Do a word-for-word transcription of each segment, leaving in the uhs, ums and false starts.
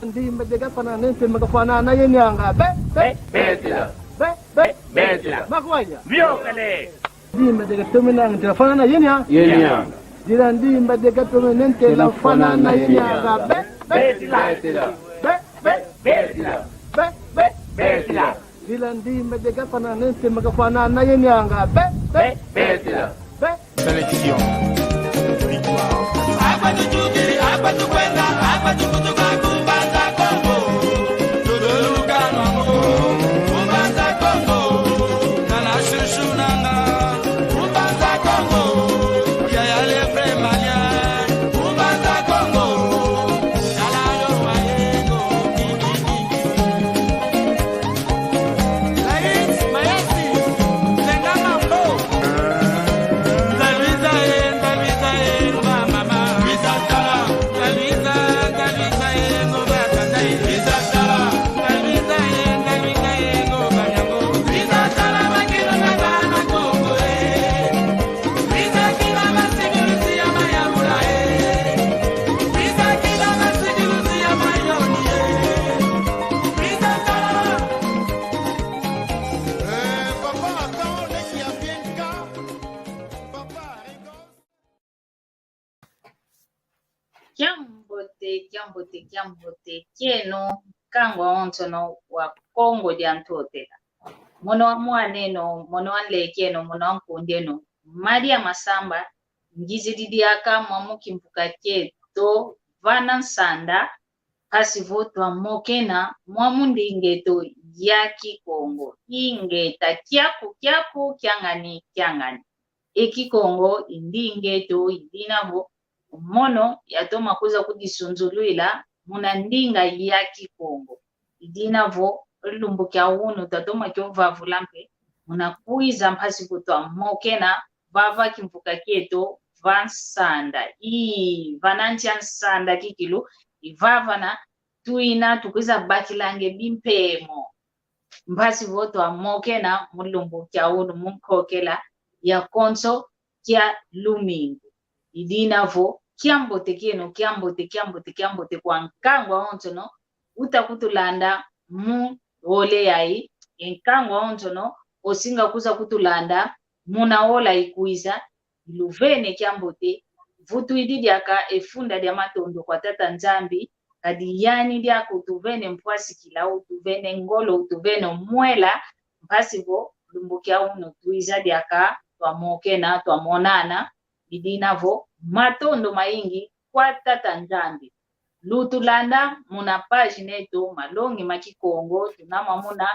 Ndimba dia kafanana ne ntema kafanana ye nianga. Be, be, be, tila. Be, be, be, tila. Makwaya. Viokele. Ndimba dia katomena ntema kafanana ye nianga. Ye nianga. Dila ndimba dia katomena ntema kafanana ye nianga. Be, be, be, tila. Be, be, be, tila. Be, be, be, tila. Dila ndimba dia kafanana ne ntema kafanana ye nianga. Be, be, be, tila. Be, Sélection. Victoire. Kiambote, kiambote, kiambote kieno, nkangu awonsono wa Kongo dia Ntotela. Mono wa mwaneno, mono wa nlekeno, mono wa nkundeno, Maria Masamba, ngizidi diaka mwamu kimvuka kieto, vana nsanda, mpasi vo twamokena mwamu ndinga eto ya Kikongo. Ingeta, kiaku, kiaku, kiangani, kiangani. E Kikongo i ndinga eto, i dina vo mono yatoma kwiza kudisunzulwila muna ndinga ya Kikongo. I dina vo lumbu kia unu twatoma kio vavula mpe muna kwiza mpasi vo twamokena vava kimvuka kieto va nsanda. Ii, vana nsi a nsanda kikilu, i vavana twina tukwiza bakilange bimpemo. Mpasi vo twamokena mu lumbu kia unu mu nkokela ya konso kia lumingu. I dina vo kiambote kieno, kiambote, kiambote, kiambote kwa nkangu awonsono uta kutulanda mu ole yayi, e nkangu awonsono osinga kwiza kutulanda muna ola ikwiza, iluvene kiambote, vutwidi diaka e funda dia matondo kwa Tata Nzambi, kadi yani diaka utuvene mpwasikila, utuvene ngolo, utuvene mwela, mpasi vo lumbu kia unu twiza diaka twamokena, twamonana, i dina vo matondo mayingi kwa Tata Nzambi. Lutulanda muna page neto Malongi ma Kikongo, tuna mwa muna,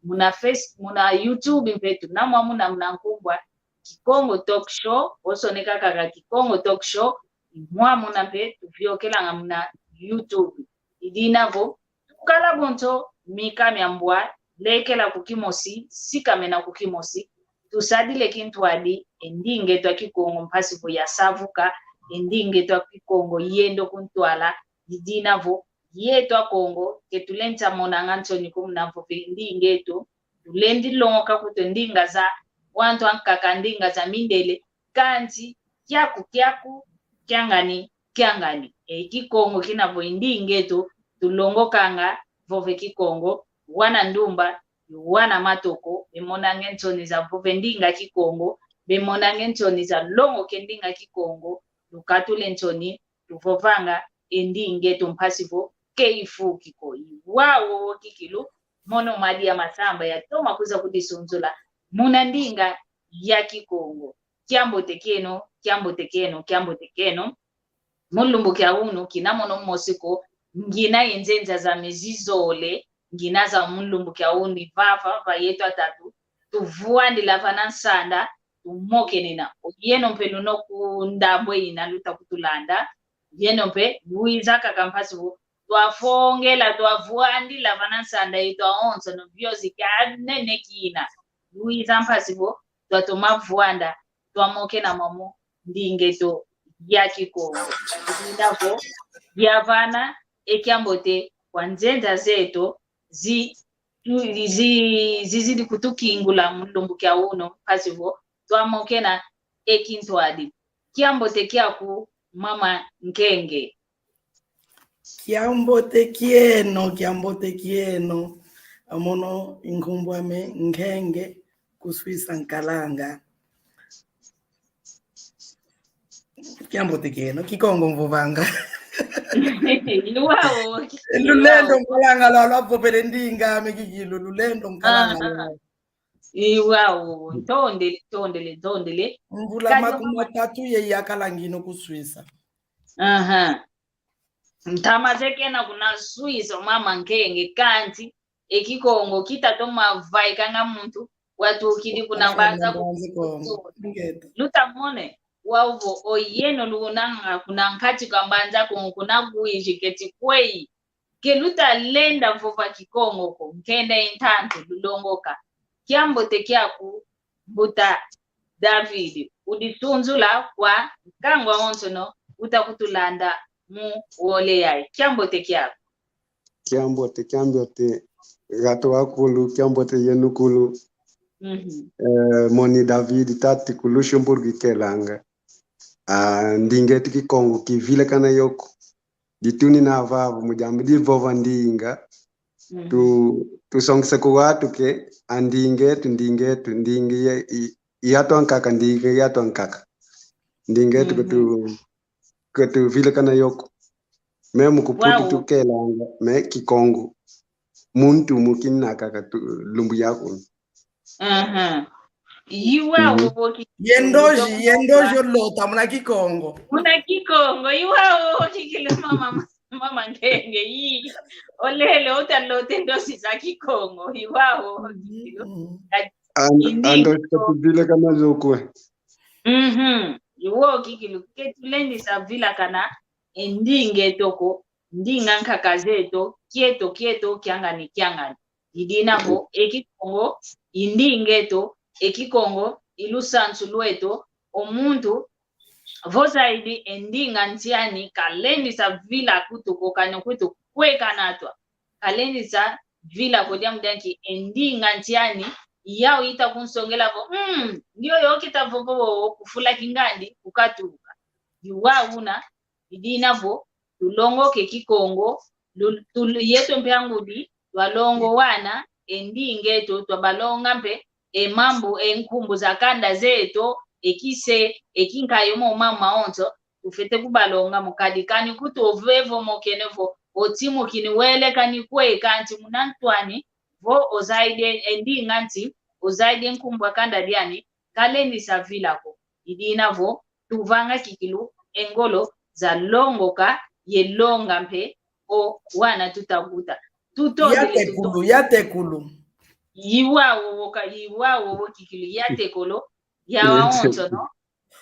muna Face, muna YouTube mpe tuna mwa muna, muna nkumbu a Kikongo Talk Show, osoneka kaka Kikongo Talk Show, i mwa muna mpe tuviokelanga muna YouTube. I dina vo tukala bonso mika mia mbwa, lekela ku kimosi, sikamena ku kimosi, tusadile kintwadi e ndinga eto a Kikongo mpasi vo yasavuka, e ndinga eto a Kikongo yenda ku ntwala, i dina vo yeto a Kongo ke tulenda monanga nsoni ko muna vova e ndinga eto, tulendi longoka kutu e ndinga za wantu ankaka, ndinga za mindele, kansi kiaku kiaku, kiangani kiangani. E Kikongo kina vo i ndinga eto, tulongokanga vova e Kikongo, wana ndumba, wana matoko, bemonange nsoni za vova e ndinga Kikongo, bemonange nsoni za longoka e ndinga Kikongo, lukatule nsoni, tuvovanga e ndinga eto mpasi vo ke ifuki ko. I wau wowo kikilu, mono Maria Masamba yatoma kwiza kudisunzula muna ndinga ya Kikongo. Kiambote kieno, kiambote kieno, kiambote kieno. Mu lumbu kia unu, kina mono mosi ko, ngina e nzenza zame zizole, ngina za mu lumbu kia unu, i vava, va yeto atatu, tuvwandila vana nsanda, tumokenena. O yeno mpe luna ku ndambu ina luta kutulanda, yeno mpe lwiza kaka mpasi vo twafongela, twavwandila vana nsanda yeto awonsono, viozi kia nene kina. Lwiza mpasi vo twatoma vwanda, twamokena mwamu ndinga eto ya Kikongo. I dina vo yavana e kiambote kwa nzenza zeto zi, tu, zi, zizidi kutukingula mu lumbu kia unu, mpasi vo twamokena e kintwadi. Kiambote kiaku mama Nkenge. Kiambote kieno, kiambote kieno. Amono i nkumbu ame Nkenge ku Suíça nkalanga. Kiambote kieno, Kikongo mvovanga. Iwau. Lulendo nkalanga lwa, lwavovele ndinga ame kikilu, lulendo nkalanga lwa. Iwau, ntondele, ntondele, ntondele. Mvula makumi matatu ye yakalangino ku Suíça. Aha. Ntama ze kena kuna Suíça, mama Nkenge, kanti e Kikongo kita toma vaikanga muntu watukidi kuna Mbanza Kongo. Luta mone, wau vo oyeno lunanga kuna nkati kwa Mbanza Kongo, kuna Uíge keti kweyi. Ke luta lenda vova Kikongo ko, nkenda i ntantu lulongoka. Kiambote kiaku, Mbuta David, udisunzula kwa nkangu awonsono uta kutulanda mu wole yayi. Kiambote kiaku. Kiambote, kiambote, gatu wakulu, kiambote yenu kulu. Mhm. Eh, mono i David, tati ku Luxemburgo ikelanga. Ah, ndinga etu Kikongo kivilakana yoku. Ditunina vava mu diambu divova ndinga. Mhm. Tu, tusongesa ku watu ke, a ndinga etu, ndinga etu, ndinga ya, i, i atu ankaka, ndinga ya atu ankaka. Ndinga etu, mhm, ketu, ketuvilakana yoku. Meme ku Putu tukelanga, me Kikongo. Muntu mu kina kaka tu, lumbu yaku. Aha. Iwau, mhm, wo ki-, ye ndozi, ye ndozi olota muna Kikongo. Muna Kikongo, iwau, wo kikilu mama, mama Nkenge, i. Olele, uta lota e ndozi za Kikongo, iwau, wo kikilu. Mhm. Ka-, an-, i ndinga ando eto. Tuvilakana zo kwe. Mhm. Iwau, wo kikilu, ke tulendisa vilakana, e ndinga eto ko, ndinga nkaka zeto, kieto, kieto, kiangani, kiangani. I dina vo, e Kikongo i ndinga eto, e Kikongo i lusansu lweto, o muntu vo zaidi e ndinga nsi ani, kalendisa vila kutu ko, kani kutu kwe kanatwa. Kalendisa vila ko diambu dia nki, e ndinga nsi ani, yau ita kunsongela vo, mm, ndioyo kita vovo kufula kingandi, kukatuka. Iwau una, i dina vo, tulongoke Kikongo, lu-, tu-, yeto mpe angudi, twalonga wana, e ndinga eto, twabalonga mpe, e mambu, e nkumbu za kanda zeto, e kise, e kinkayo mo mama onso, tufete kubalonga mo kadi kani kutu ovovo mokene vo, otimukini wele kani kwe kanti muna ntu ani, vo ozaidi e ndinga nsi, ozaidi e nkumbu a kanda diani, kalendisa vila ko. I dina vo, tuvanga kikilu e ngolo za longoka ye longa mpe o wana tutakuta. Tutondele, ya tekulu, tutondele. Ya tekulu. Iwau wo ka, iwau wo kikilu ya tekolo, ya wawonsono.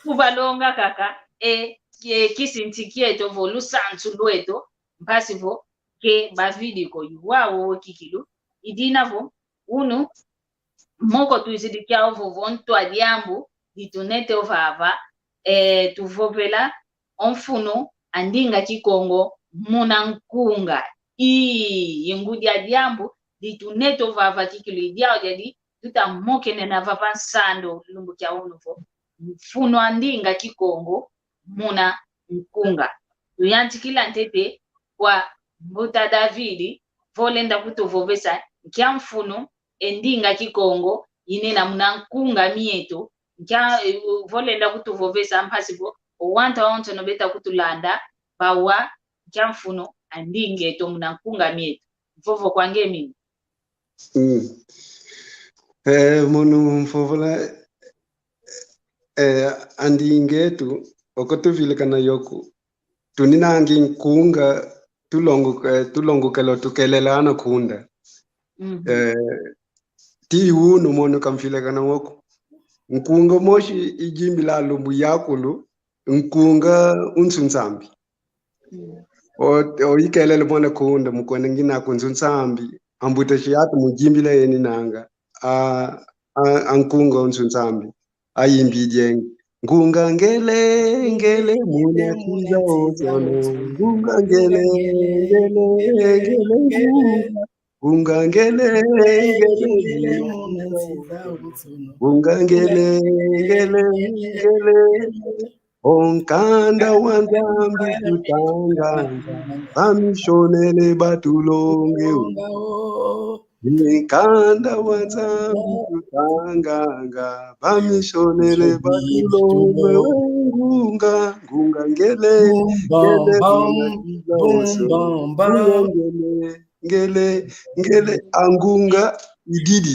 Kuvalonga kaka, e, e kisinti kieto vo lusansu lweto, mpasi vo, ke bavidi ko iwau wo kikilu. I dina vo, unu, moko twizidi kia ovovo ntwa diambu ditunete ovava, e, tuvovela o mfunu a ndinga Kikongo muna nkunga. Ii, i ngudi a diambu ditunete ovava kikilu, i diau diadi tuta mokene na vava nsando lumbu kia unu vo, mfunu a ndinga Kikongo muna nkunga. Tuyantikila ntete kwa Mbuta David, vo lenda kutuvovesa nkia mfunu e ndinga Kikongo inena muna nkunga mieto, nkia, e, vo lenda kutuvovesa mpasi vo, o wantu awonsono beta kutulanda, bawa nkia mfunu a ndinga eto muna nkunga mieto. Mvovo kwa nge mini. Mm. Eh, mono mvovola, eh, a ndinga eto, oko tuvilakana yoku. Tuninangi nkunga, tulongo-, eh, tulongokelo tukelela ana kunda. Mhm. Eh, ti unu mono kamvilakana woku. Nkunga mosi ijimbila lumbu yakulu, nkunga unsu Nzambi. Mm. O, o ikelele mwana kunda mukwenda ngina kunsu Nzambi. Ambuta si atu mujimbila eni nanga. A, a, a nkunga unsu Nzambi. Ayimbidi engi. Nkunga ngele, ngele, muna kiza ozono. Nkunga ngele, ngele, ngele, nkunga. Nkunga ngele, ngele, ngele, muna kiza ozono. Nkunga ngele, ngele, ngele. O nkanda wa Nzambi tutanganga, bamisionele batulonge o. Nkanda wa Nzambi tutanganga, bamisionele batulonge o. Ngunga, ngunga ngele, ngele, ngunga kiza oso. Ngunga ngele, ngele, ngele, a ngunga ididi.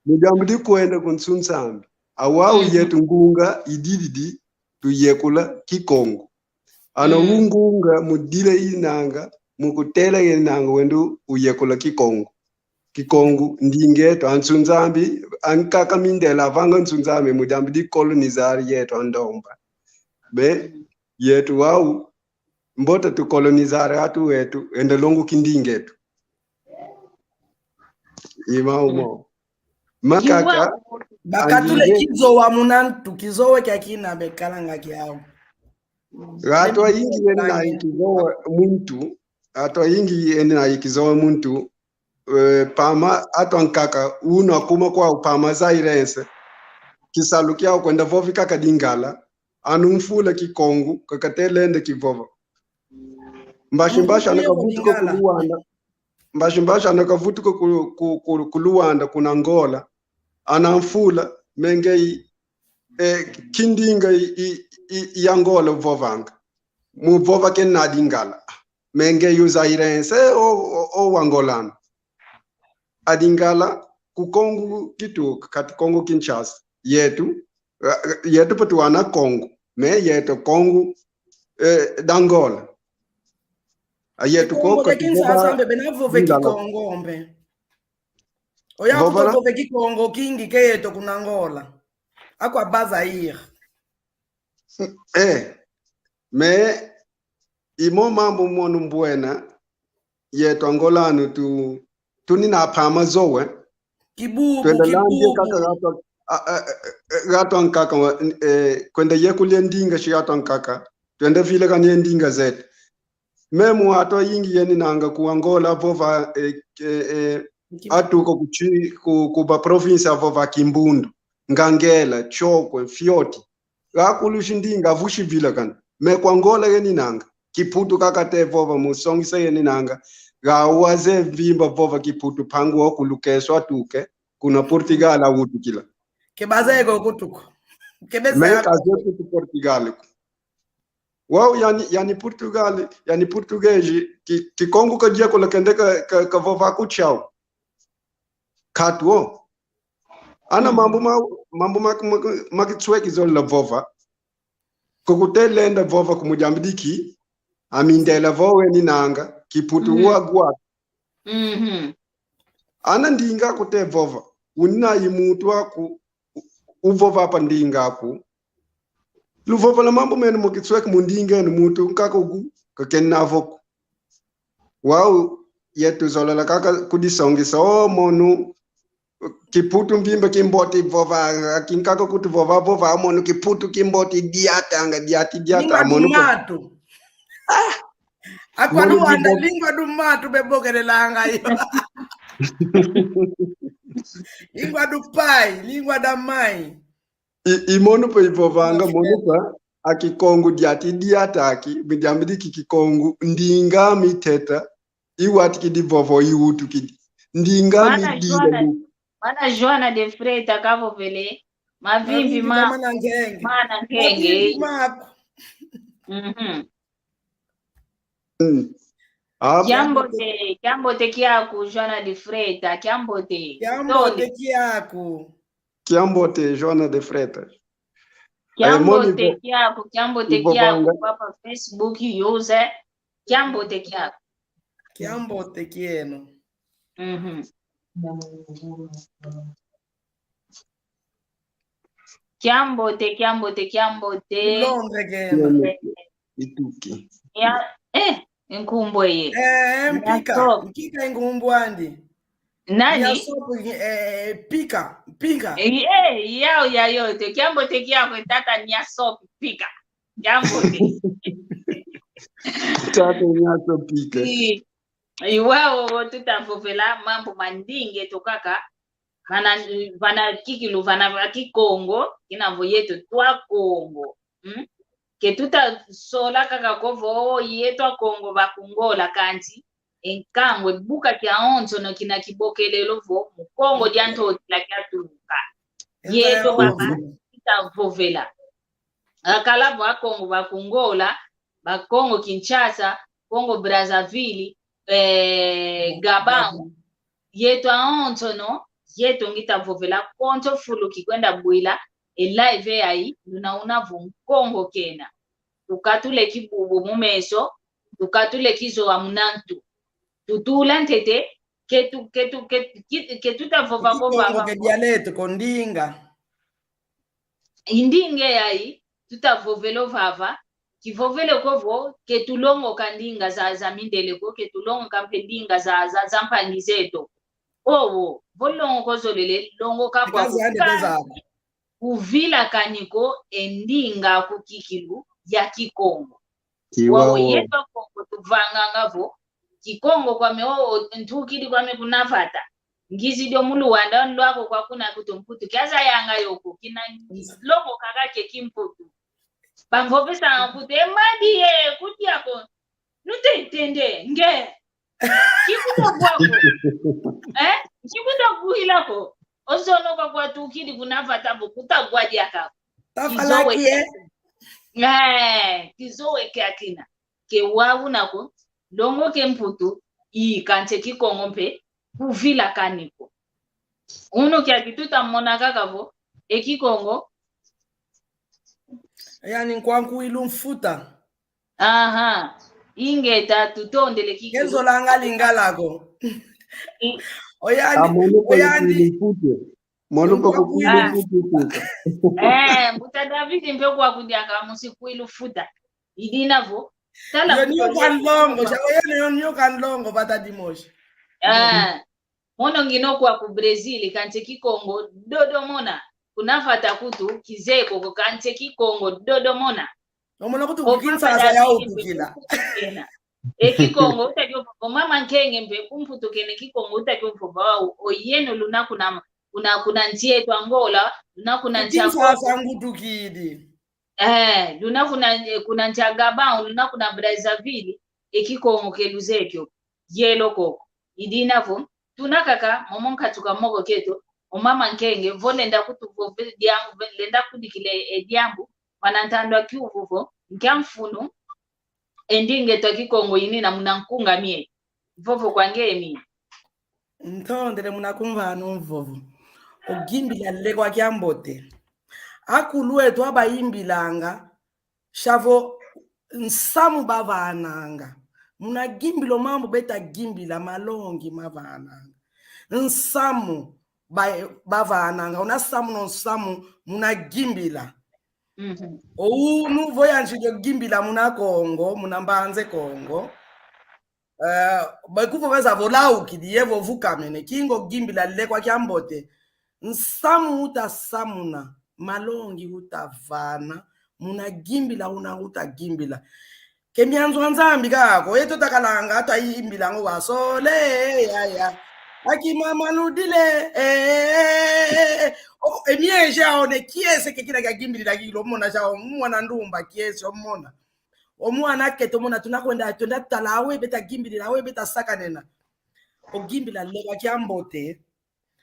Mu diambu di kwenda ku nsu Nzambi. Awau yetu ngunga ididi tuyekula Kikongo. Ana u ngunga mudila inanga, mukutela inanga wenda uyekula Kikongo. Kikongo ndingetu, a nsu Nzambi, ankaka mindela avanga nsu Nzambi mu diambu di colonizar yetu a ndomba. Be, yetu wau, mbote tu colonizar atu wetu, enda longo kindingetu. I mau mau. Makaka, bakatule kizowa muna ntu, kizowa kiakina bekalanga kiau. Atu ayingi yena na kizowa muntu, atu ayingi yena na kizowa muntu, eh, pama atu ankaka, unu akuma kwau pama Zairense, kisalu kiau kwenda vovi kaka Lingala, anu mfula Kikongo, kakatela enda kivova. Mbashi mbashi ana kavutuka ku Luanda. Mbashi mbashi ana kavutuka ku, ku, ku, ku Luanda, kuna Angola. Ana mfula, menge i, eh, kindinga i, i, i, i Angola uvovanga. Muvova kena Lingala. Menge yu Zairense o, o, o Angolano. A Lingala, ku Kongo kituka, kati Kongo Kinshasa. Yetu, eh, yetu patuwana Kongo. Me yetu Kongo, eh, d'Angola. A yetu Kongo ko kati Kinshasa mbe bena vove Kikongo mbe. Oya kutovove Kikongo kingi ke yetu kuna Angola. Akwa Bazaire. Eh, me imo mambu mono mbwena, yetu Angolano tu, tunina pama zowe. Kibubu, twenda landie kibubu. Kaka gato, a, a, a, gato ankaka, eh, kwenda yekulia ndinga shi gato ankaka. Twenda vilakania ndinga zetu. Memu atu ayingi yeninanga ku Angola avova, eh, eh, eh, atuka ku chi-, ku, ku ba província avova Kimbundu, Ngangela, Chokwe, Fioti. Gakulushi ndinga avushi vilakana. Me ku Angola yeninanga. Kiputu kaka te vova mu songisa yeninanga. Gawaze mvimba vova Kiputu pangu okulu keso atuke. Kuna Portugal awutukila. Kebaze ego kutuku. Kebeze me kaze kutu Portugal ku. Wau yani, yani Portugal, yani português, ki, Kikongo kadiekula kende ka, ka, kavova ku chau. Katuo. Ana mambu ma, mambu ma, ma, ma kitsweki zola vova. Kukutela enda vova ku Mozambique, amindela vo weninanga, Kiputu wagwa. Ana ndinga kute vova, unina i mutu aku, u-, uvova pa ndinga aku. Luvova la mambu mene mu kitsweki mu ndinga enu mutu nkaka ugu, kakena voku. Wau, yetu zolela kaka kudisongisa, o, mono, Kiputu mvimba kimbote vova, kinkaka kutu vova, vova, mono Kiputu kimbote diatanga, diati, diata, mono. Lingua do mato. Ah! Akwa Luanda, lingua do mato, bebokelelanga yo. Lingua do pai, lingua da mãe. I, i mono pa ivovanga, mono pa, a Kikongo diati diata aki, midiambi di ki Kikongo, ndinga miteta, iwati kidi vovo, iwutu kidi. Ndinga midila. Mana Joana de Freitas kavovele, mavimvi ma, mana nkenge. Mavimvi maku. Mhm. Mm. Ah, bon. Kiambote, kiambote kiaku, Joana de Freitas, kiambote. Kiambote kiaku. Kiambote, Joana de Freitas. Kiambote kiaku, kiambote kiaku, papa Facebook user. Kiambote kiaku. Kiambote kieno. Mhm. Kiambote, kiambote, kiambote. Londre kieno. Ituki. Ya, eh, nkumbu eye. Eh, Mpika. Mpika nkumbu andi. Nani? Nyasopi, eh, Pika, Pika. Eh, eh, yau, ya, yo, te, kiambote kiaku, tata Nyasopi, Pika. Kiambote. Tata Nyasopi, Pika. I, i wau, tutavovela mambu ma ndinga eto kaka. Vana, vana kikilu, vana va Kikongo, kina vo yeto twa Kongo. Hmm? Ke tutasola kaka ko vo yeto Akongo ba ku Ngola, kansi e nkangu, e buka kiawonsono kina kibokelelo vo mu Kongo dia Ntotila kiatuluka. Yeto baba, tutavovela. Akala vo Akongo ba ku Ngola, ba Kongo Kinshasa, Kongo Brazzaville, eh, Gabão. Yeto awonsono, yeto ngita vovela konso fulu kikwenda bwila e live yayi, luna una vo Nkongo kena. Tukatule kibubu mu meso, tukatule kizowa muna ntu. Tutula ntete, ke tu, ke tu, ke, ke, ke tutavova ko vava. Ke dialeto ko, ndinga. I ndinga yayi, tutavovelo vava, kivovele ko vo, ke tulongoka ndinga za, za mindele ko, ke tulongoka mpe ndinga za, za, za mpangi zeto. Owo, vo longoka ozolele, longoka kwa kuvila kani ko e ndinga aku kikilu ya Kikongo. Wau yeto Akongo tuvanganga vo, Kikongo kwame o, o, ntukidi kwame kuna vata. Ngizidi o mu Luanda, nlwako kwa kuna kutu Mputu. Kiazayanga yo ko, kina longoka kaka e Kimputu. Bamvovesanga kutu, e madi ye, kudia ko. Nutentende, nge. Kikuta kwako. Eh? Kikuta kuhila ko. Ozono kwa kwa tukidi kuna vata vo kuta kwa diaka. Tafalaki, eh? Eh, kizowe kia kina. Ke wau una ko, longoka e Mputu, i kansi e Kikongo mpe, kuvila kani ko. Unu kiaki tutamona kaka vo, e Kikongo. Yani nkwa nkuilu mfuta. Aha. Ingeta tutondele Kikongo. Kezolanga Lingala ko. Oyandi, oyandi. Moluko kukuilu mfuta. Eh, mbuta David mpe kwa kudiaka musi kuilu mfuta. Idina vo. Tala yo nioka nlongo, shao yeno yo nioka nlongo, vata dimosi. Eh. Mono ngina kwa ku Brazil, kansi e Kikongo dodo mona. Kuna vata kutu kizeye ko, kansi e Kikongo dodo mona. Omona kutu ku Kinshasa yau tukila. E Kikongo utaki o mama Nkenge mpe ku Mputu kena e Kikongo utaki o vova wau, oyeno luna kuna, kuna, kuna nsi eto Angola, luna kuna nsi a Kongo. Kinshasa ngutukidi. Eh, luna kuna, eh, kuna nsi a Gabão, luna kuna Brazzaville, e Kikongo ke luzeye kio. Yelo koko. Idina vo, tuna kaka, momo nkatuka moko keto, o mama Nkenge, vo lenda kutu vo, ve-, diambu, ve-, lenda kudikila e diambu, vana ntandwa kiuvu vo, nkia mfunu, e ndinga eto a Kikongo inina muna nkunga mie. Vovo kwa nge mi. Ntondele muna kumvana o mvovo. Ogimbila lekwa kiambote. Akulu eto abayimbilanga, shavo nsamu bavananga. Muna gimbila o mambu beta gimbila, malongi mavananga. Nsamu ba-, bavananga. Una samu no nsamu muna gimbila. Mhm. Ounu vo yanzidi o gimbila muna Kongo, muna Mbanza Kongo. Eh, bakuvo beza vo laukidi, ye vo vukamene, kingo gimbila lekwa kiambote. Nsamu utasamuna, malongi utavana, muna gimbila una utagimbila. Ke mianzo a Nzambi kako, eto takalanga, twayimbilanga o wasole, ya, ya. Aki mama nudile, eh, eh, eh, eh. O, e mieje ao ne kiese ke kina kia gimbilila kilo, omona jao, mwana ndumba kiese, omona. O mwana kete, omona, tuna kwenda, twenda tala awe beta gimbilila, awe beta sakanena. Ogimbila lekwa kiambote.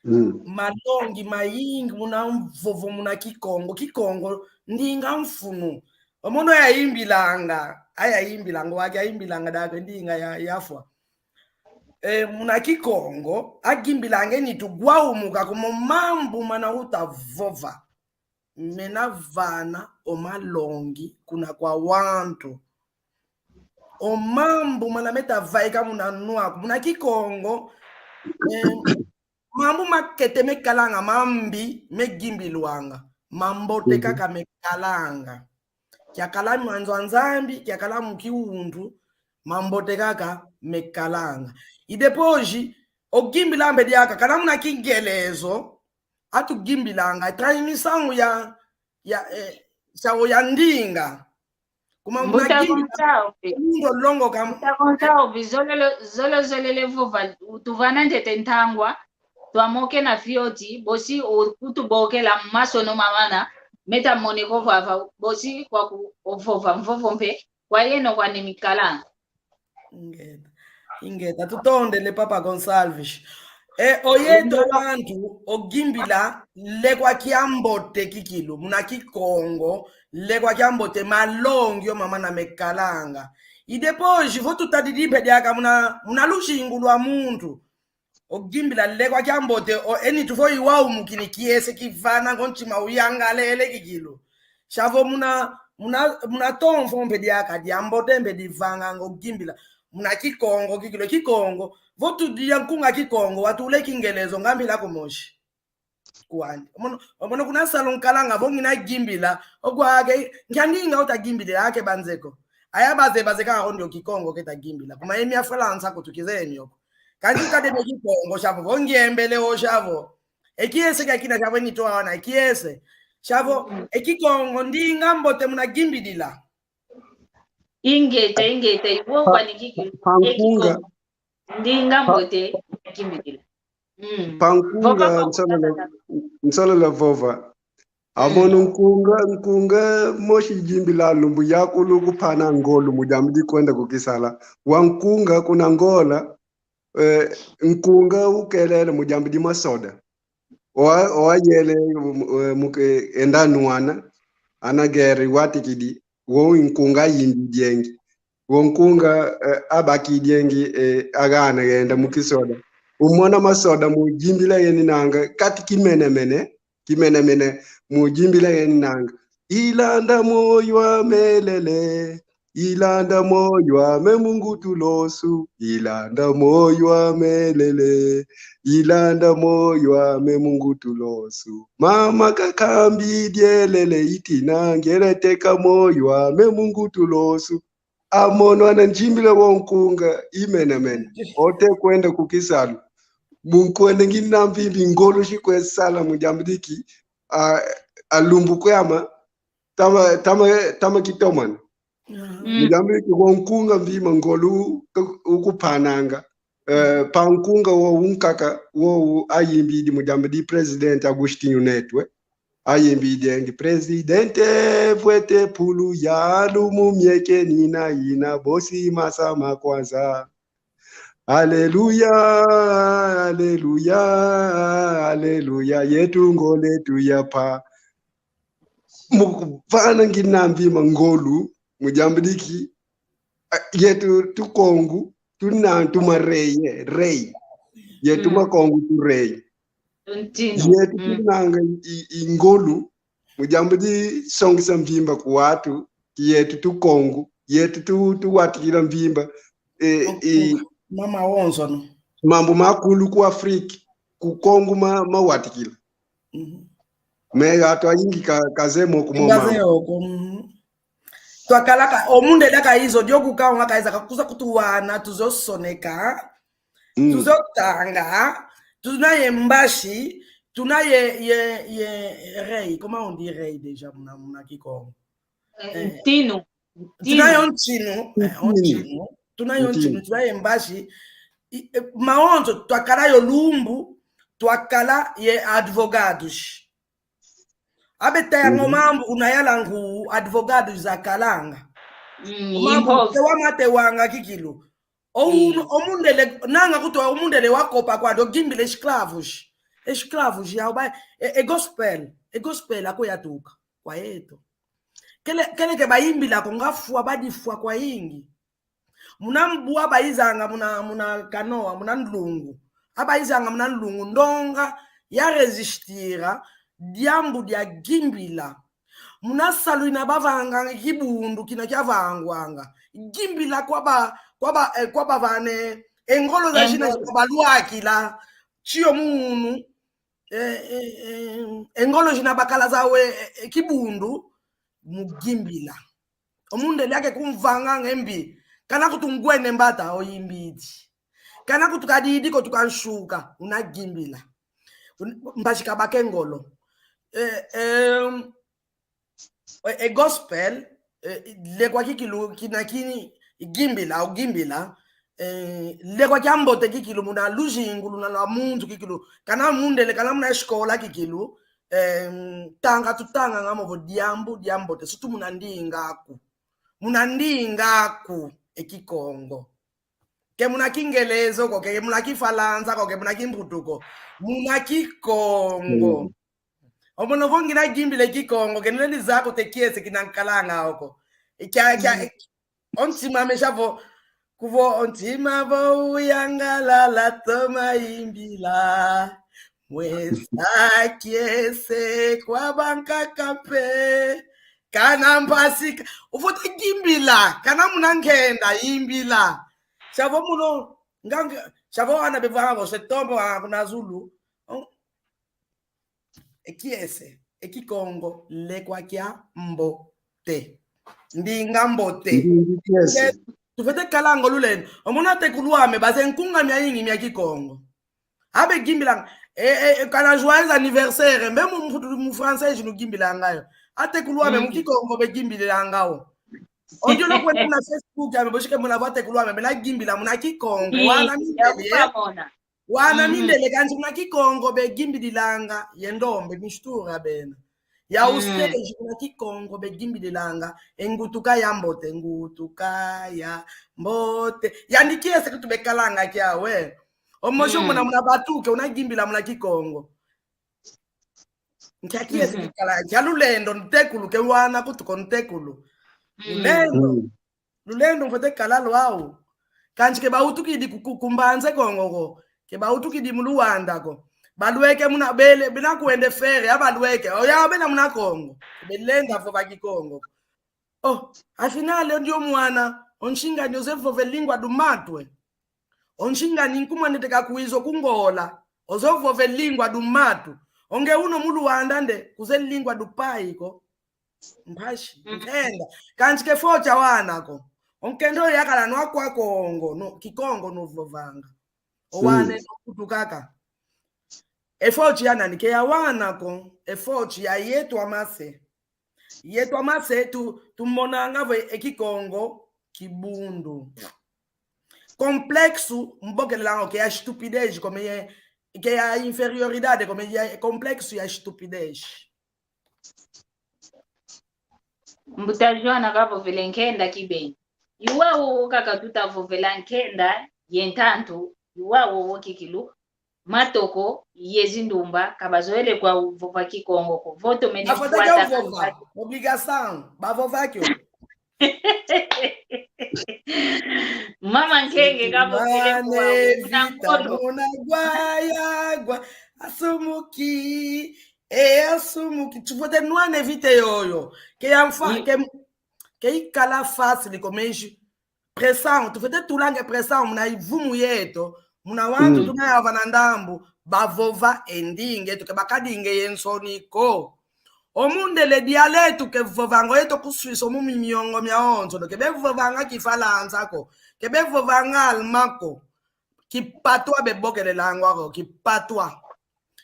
Mm. Malongi mayingi muna mvovo muna Kikongo. Kikongo ndinga mfunu. Omono yayimbilanga, ayayimbilanga, waki ayimbilanga dake ndinga ya, yafwa. E, muna Kikongo, agimbilanga nitu gwaumuka kuma o mambu mana utavova. Mena vana o malongi kuna kwa wantu. O mambu mana meta vaika muna nwaku. Muna Kikongo, eh, mambu makete mekalanga mambi megimbilwanga. Mambote kaka mekalanga. Kiakala mwanzo a Nzambi, kiakala mu kiwundu, mambote kaka mekalanga. I depois, ogimbila mbe diaka, kana muna Kingelezo, atugimbilanga, trai misangu ya, ya, eh, sao ya ndinga. Kuma muna Mbuta Gonçalves. Mundo longo kam- Mbuta Gonçalves, zolele, zolo, zolele vova, utuvana ntete ntangwa, twamokena fioti, bosi o kutubokela masono mamana, Meta moneka ovava, bosi kwaku ovova, mvovo mpe, kwa yeno kwani mikalanga. Ingeta. Ingeta. Tutondele, Papa Gonçalves. E, oyeto wantu, ogimbila, lekwa kiambote kikilu, muna Kikongo, lekwa kiambote malongi o mama na mekalanga. I depois, vo tutadidi mpe diaka muna, muna luzingu lwa muntu. Ogimbila lekwa kiambote, o, eni tuvo iwau mukini kiese kivana ngo ntima uyangalele kikilu. Savo muna, muna, muna tomfo mpe diaka, diambote mpe divanga ngo gimbila. Muna Kikongo kikilu, Kikongo. Vo tudia nkunga Kikongo, watule Kingelezo, ngambila kumosi. Kwandi. Omono, omono kuna salu nkalanga, vo ngina gimbila, okwake, nkiandinga uta gimbilila ake banzeko. Aya baze, baze ka ondio Kikongo keta gimbila. Kuma emi a Falansa kutukize emi oko. Kansi kadebe Kikongo, savo, vo ngiembele o savo. E kiese kia kina savo ni twawana, e kiese. Savo, e Kikongo, ndinga mbote muna gimbilila. Ingeta, ingeta, iwo kwani kiki, pa, pa e nkunga. Kikongo. Ndinga mbote, gimbilila. Mm. Pa nkunga, vova, vova, nsolola, nsolola vova. Amono nkunga, nkunga, mosi gimbila lumbu yakulu kupana ngolo mu diambu di kwenda ku kisala. Wa nkunga kuna Angola, eh, nkunga ukelele mu diambu di masoda. Owa, owa yele, eh, muke enda nwana, ana gere watikidi, wo nkunga yimbi diengi. Wo nkunga, eh, abaki diengi, eh, agana genda mu kisoda. Umona masoda mu gimbila yeni nanga, kati kimenemene, kimenemene, mu gimbila yeni nanga. Ilanda moyo wa melele, ilanda moyo wa me mungutu losu, ilanda moyo wa melele, ilanda moyo wa me mungutu losu. Mama kakambi dielele itina ngele teka moyo wa me mungutu losu. Amono ana ngimbila wo nkunga imenemene. Ote kwenda ku kisalu. Mu nkwenda ngina mvimbi ngolo si kwe sala mu diambu diki, a, a lumbu kwama, tama, tama, tama kitomana. Mm. Mu diambu diki wo nkunga mvima ngolo u, ukupananga. Eh, pa nkunga wo unkaka, wo u ayimbidi mu diambu di Presidente Agostinho Neto, eh. Ayimbidi endi, Presidente, vwete pulu ya lumu mieke nina ina bosi masa makwanza. Aleluya, aleluya, aleluya, yetu ngolo etu ya pa. Mu vana ngina mvima ngolo, mu diambu diki, a, yetu tukongo, tuna tuma rei, eh, rei. Yetu makongo tu rei. Yetu tunanga i, i ngolo, mu diambu di songesa mvimba ku watu, yetu tukongo, yetu tu, tuwatikila mvimba, eh, i, mama onzo no. Mambu makulu ku Afrika, ku Kongo ma, mawatikila. Mhm. Me atu ayingi ka, kazeye mo ku mo mama. Kazeye oko, mhm. Twakalaka, o mundele ka izo, dio kukaonga ka iza, kakuza kutuwana, tuzosoneka, mm, tuzotanga, tuna ye mbashi, tuna ye, ye, ye rei. Comment on dit rei déjà muna, muna Kikongo? Eh, eh, ntinu. Tuna yo ntinu, eh, o ntinu. Tuna yo ntinu, tuna ye mbashi. I, eh, maonzo, twakala yo lumbu, twakala ye advogados. Abe taya ngo mambu unayala ngu advogados zakalanga. Mm, o mambu tewama tewanga kikilu. O uno, o mundele, nanga kutu o mundele wakopa kwandi, ogimbila escravos. Escravos, ya uba, e, e gospel, e gospel ako yatuka kwa yeto. Kele, kele ke bayimbila ko ngafwa, badifwa kwayingi. Muna mbu abayizanga muna, muna kanoa, muna nlungu. Abayizanga muna nlungu, ndonga ya resistira diambu dia gimbila. Muna salu ina bavanganga kibundu kina kiavangwanga. Gimbila kwaba, kwaba, eh, kwabavane, e ngolo zazina, e ngolo, zina balwakila, tiyo munu, eh, eh, eh, e ngolo zina bakala zawe, eh, eh, kibundu, mu gimbila. O mundele ake kumvanga ngembi. Kana kutu ngwene mbata oyimbidi. Kana kutu kadidi ko tukansuka, unagimbila. Un-, mbazi kabake ngolo. Eh, em, e, e gospel, eh, lekwa kikilu, kina kini, gimbila, ogimbila, eh, lekwa kiambote kikilu, muna luzingu luna lwa muntu kikilu, kana mundele, kana muna escola kikilu, em, tanga tutanganga mo vo diambu diambote, sutu muna ndinga aku. Muna ndinga aku, e Kikongo. Ke muna Kingelezo ko, ke muna Kifalansa ko, ke muna Kimputu ko. Muna Kikongo. Mm. Omono vo ngina gimbila e Kikongo, ke nilendi zaya ko te kiese kina nkalanga oko. Kia, kia, mm. O ntima ame shavo, kuvo o ntima vo uyangalala toma imbila. Mwesa kiese kwa bankaka mpe. Kana mpasi ka-, ufwete gimbila, kana muna nkenda imbila. Shavo muno, nga, nga, shavo ana bevanga vo se tombo wa kuna zulu. Oh. E kiese, e Kikongo, lekwa kia mbote. Ndinga mbote. Ndinga kiese. Nge, tufwete kalanga o lulendo. Omono atekulu ame, baze nkunga miayingi mia Kikongo. Abe gimbilanga, e, e, e, kana joyeux anniversaire, mbe mu, mu, mu français, jinu gimbilanga yo. Atekulu ame, mu Kikongo be gimbilanga o. Ondio no kwenda na Facebook, ame, boshike muna vo atekulu ame, bena gimbila muna Kikongo. Ii, wana mindele, ya kukamona. Wana mindele kansi muna Kikongo begimbililanga, ye ndombe, mistura bena. Ya ustage muna Kikongo begimbililanga, e ngutuka ya mbote, ngutuka ya mbote. Yandi kiese kutu bekalanga kiawe. Omosi muna, muna batuke, unagimbila muna Kikongo. Nkia kiese kikala, kia lulendo, ntekulu, ke wana kutu ko ntekulu. Lulendo. Lulendo mfwete kala lwau. Kansi ke bawutukidi ku, ku, ku Mbanza Kongo ko. Ke bawutukidi mu Luanda ko. Balweke muna bele, bena kwenda fere, abalweke. Oya bena muna Kongo. Belenda vova Kikongo. Oh, afinal, ondio mwana, o nsinga ni oze vova e lingua do mato e. O nsinga ni nkumwanete kakwiza ku Ngola, oze vova e lingua do mato. Onge uno mu Luanda nde, kuze lingua do pai ko. Mpasi, nkenda. Kansi ke foti ya wana ko. O nkenda oyo yakala no akwa Kongo, no, Kikongo no vovanga. O wana no kutukaka. E foti ya nani? Ke ya wana ko, e foti ya yeto amase. Yeto amase tu, tumonanga vo e Kikongo kibundu. Complexo, mbokelelanga ke ya estupidez, comme ye, ke ya inferioridade, comme ye complexo ya estupidez. Mbuta Joana kavovele nkenda kibeni. Iwa wowo kaka tutavovela nkenda ye ntantu, iwa wowo kikilu. Matoko ye zindumba, ka bazoele kwa vova Kikongo ko. Vo tomene kukwata vova. Obrigação, bavova kio. Mama Nkenge kavovele kwa Vita, muna gwaya gwa, asumuki, e asumuki. Tufwete nwana e Vita yoyo. Ke ya mfa, ke, ke ikala fácil ko, mais pressão, tufwete tulanga e pressão muna ivumu yeto, muna wantu tuna yava na ndambu, bavova e ndinga eto, ke bakadinga ye nsoni ko. O mundele dialeto ke vovanga yeto ku Suisse, o mu mimiongo miawonso, ke bevovanga Kifalansa ko, ke bevovanga Allemand ko. Kipatwa bebokelelanga ko, kipatwa.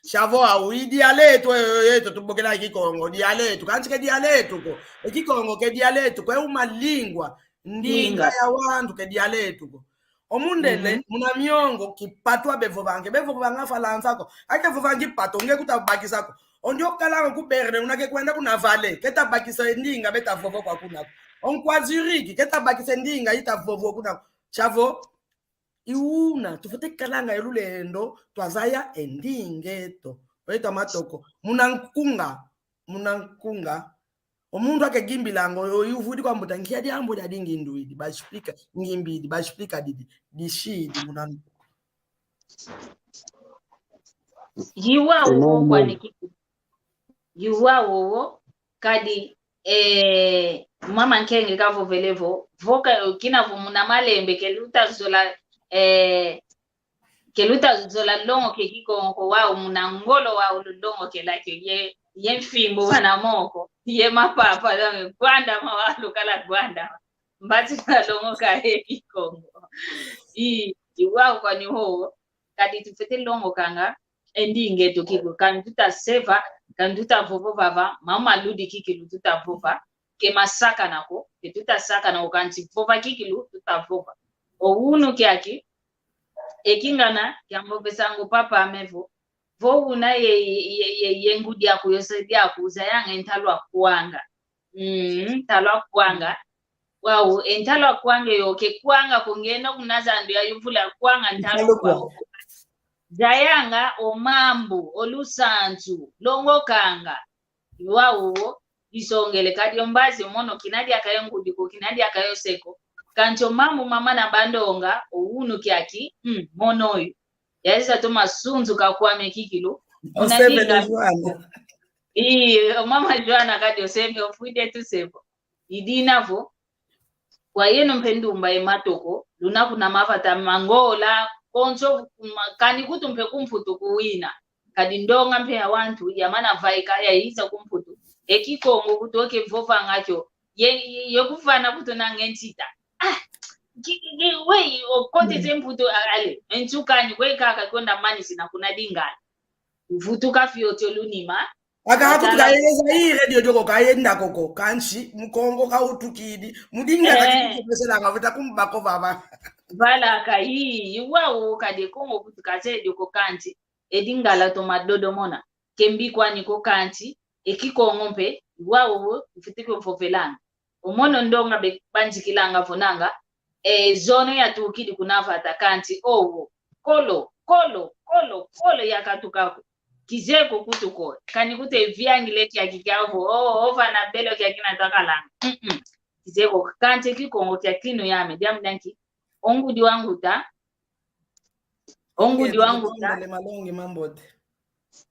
Shavo au, i dialeto, e, e, yeto tubokela Kikongo, dialeto. Kansi ke dialeto ko. E Kikongo ke dialeto ko, e uma lingua. Ndinga ya wantu ke dialeto ko. O mundele, muna miongo, kipatwa bevovanga, bevovanga Falansa ko. Ake vovanga kipatwa, nge kutabakisa ko. Ondio kalanga ku Berne, una ke kwenda kuna Valais, keta bakisa e ndinga beta vova kwa kuna ko. Onkwa Zurich, keta bakisa e ndinga ita vova kuna ko. Shavo, i una, tufwete kalanga e lulendo, twazaya e ndinga eto. Oyeto amatoko. Muna nkunga, muna nkunga. O muntu ake gimbilanga, o, o, i uvudi kwa mbuta, nkia diambu dia dingi nduidi, bashipika, ngimbidi, bashipika didi, dishidi, muna nkunga. Yiwa wowo kwani kiku. Yiwa wowo, kadi, eh, mama Nkenge kavovele vo, vo ka, kina vo muna malembe ke lutazola, eh, ke lutazola longoka e Kikongo ko wau muna ngolo wau lulongokela kio ye, ye mfimbu vana moko, ye mapapa, gwandama wau lukala gwandama. Mbati kalongoka e Kikongo. I, i wau kwani wowo, kadi tufwete longokanga, e ndinga eto kikilu, ka ntu taseva, ka ntu tavova vava, mama ludi kikilu tutavova, ke masakana ko, ke tutasakana ko, kansi vova kikilu tutavova. O unu kiaki, e kingana, kiambovesango papa ame vo, Vo una ye, ye, ye, ye ngudi aku yose diaku, zayanga e ntalu akwanga. Mm, ntalu akwanga. Wau, e ntalu akwanga yo, ke kwanga ko ngeno kuna zandu ya yuvula kwanga ntalu akwanga. Zayanga o mambu, o lusansu, longokanga. Wau, disongele kadi o mbazi mono kina diaka yo ngudi ko, kina diaka yo se ko. Kansi o mambu mama na bandonga, o unu kiaki, mm, mono yu. Yayiza toma sunzuka kwame kikilu. Ii, o mama Joana kadi oseve ofwide tusevo. I dina vo, kwa yeno mpe ndumba ye matoko, luna kuna mavata ma Ngola, konso, ma-, kani kutu mpe ku Mputu kuwina. Kadi ndonga mpe ya wantu, yamana vaika, yayiza ku Mputu. E Kikongo kutu oke vovanga kio. Ye, ye, ye kuvana kutu na nge nsita. Ah, ki, ki, ki, wei, o kote ze Mputu, a-, ale, e nsuka ni, wei kaka konda manisi na kuna Lingala. Vutuka fioti o lunima. Aka akutu kayeza i radio dioko kayenda koko, kansi, Mukongo kautukidi. Mu Lingala kadi kupeselanga, veta kumbako vava. Vala ka i, i wau kadi e Kongo kutu kazeye dioko kansi, e Lingala toma dodo mona. Ke mbi kwani ko kansi, e Kikongo mpe, i wau, mfwete kio vovelanga. O mono ndonga bebanzikilanga vo nanga, e, zono yatukidi kuna vata kansi, owo, kolo, kolo, kolo, kolo yakatuka ko. Kizeye ko kutu ko, kani kutu e viangile kiaki kiau vo, o, o vana belo kiaki na twakalanga. Mm-mm. Kizeye ko, kansi Kikongo kia kinu yame, diambu dianki, o ngudi wa nguta, o ngudi wa nguta,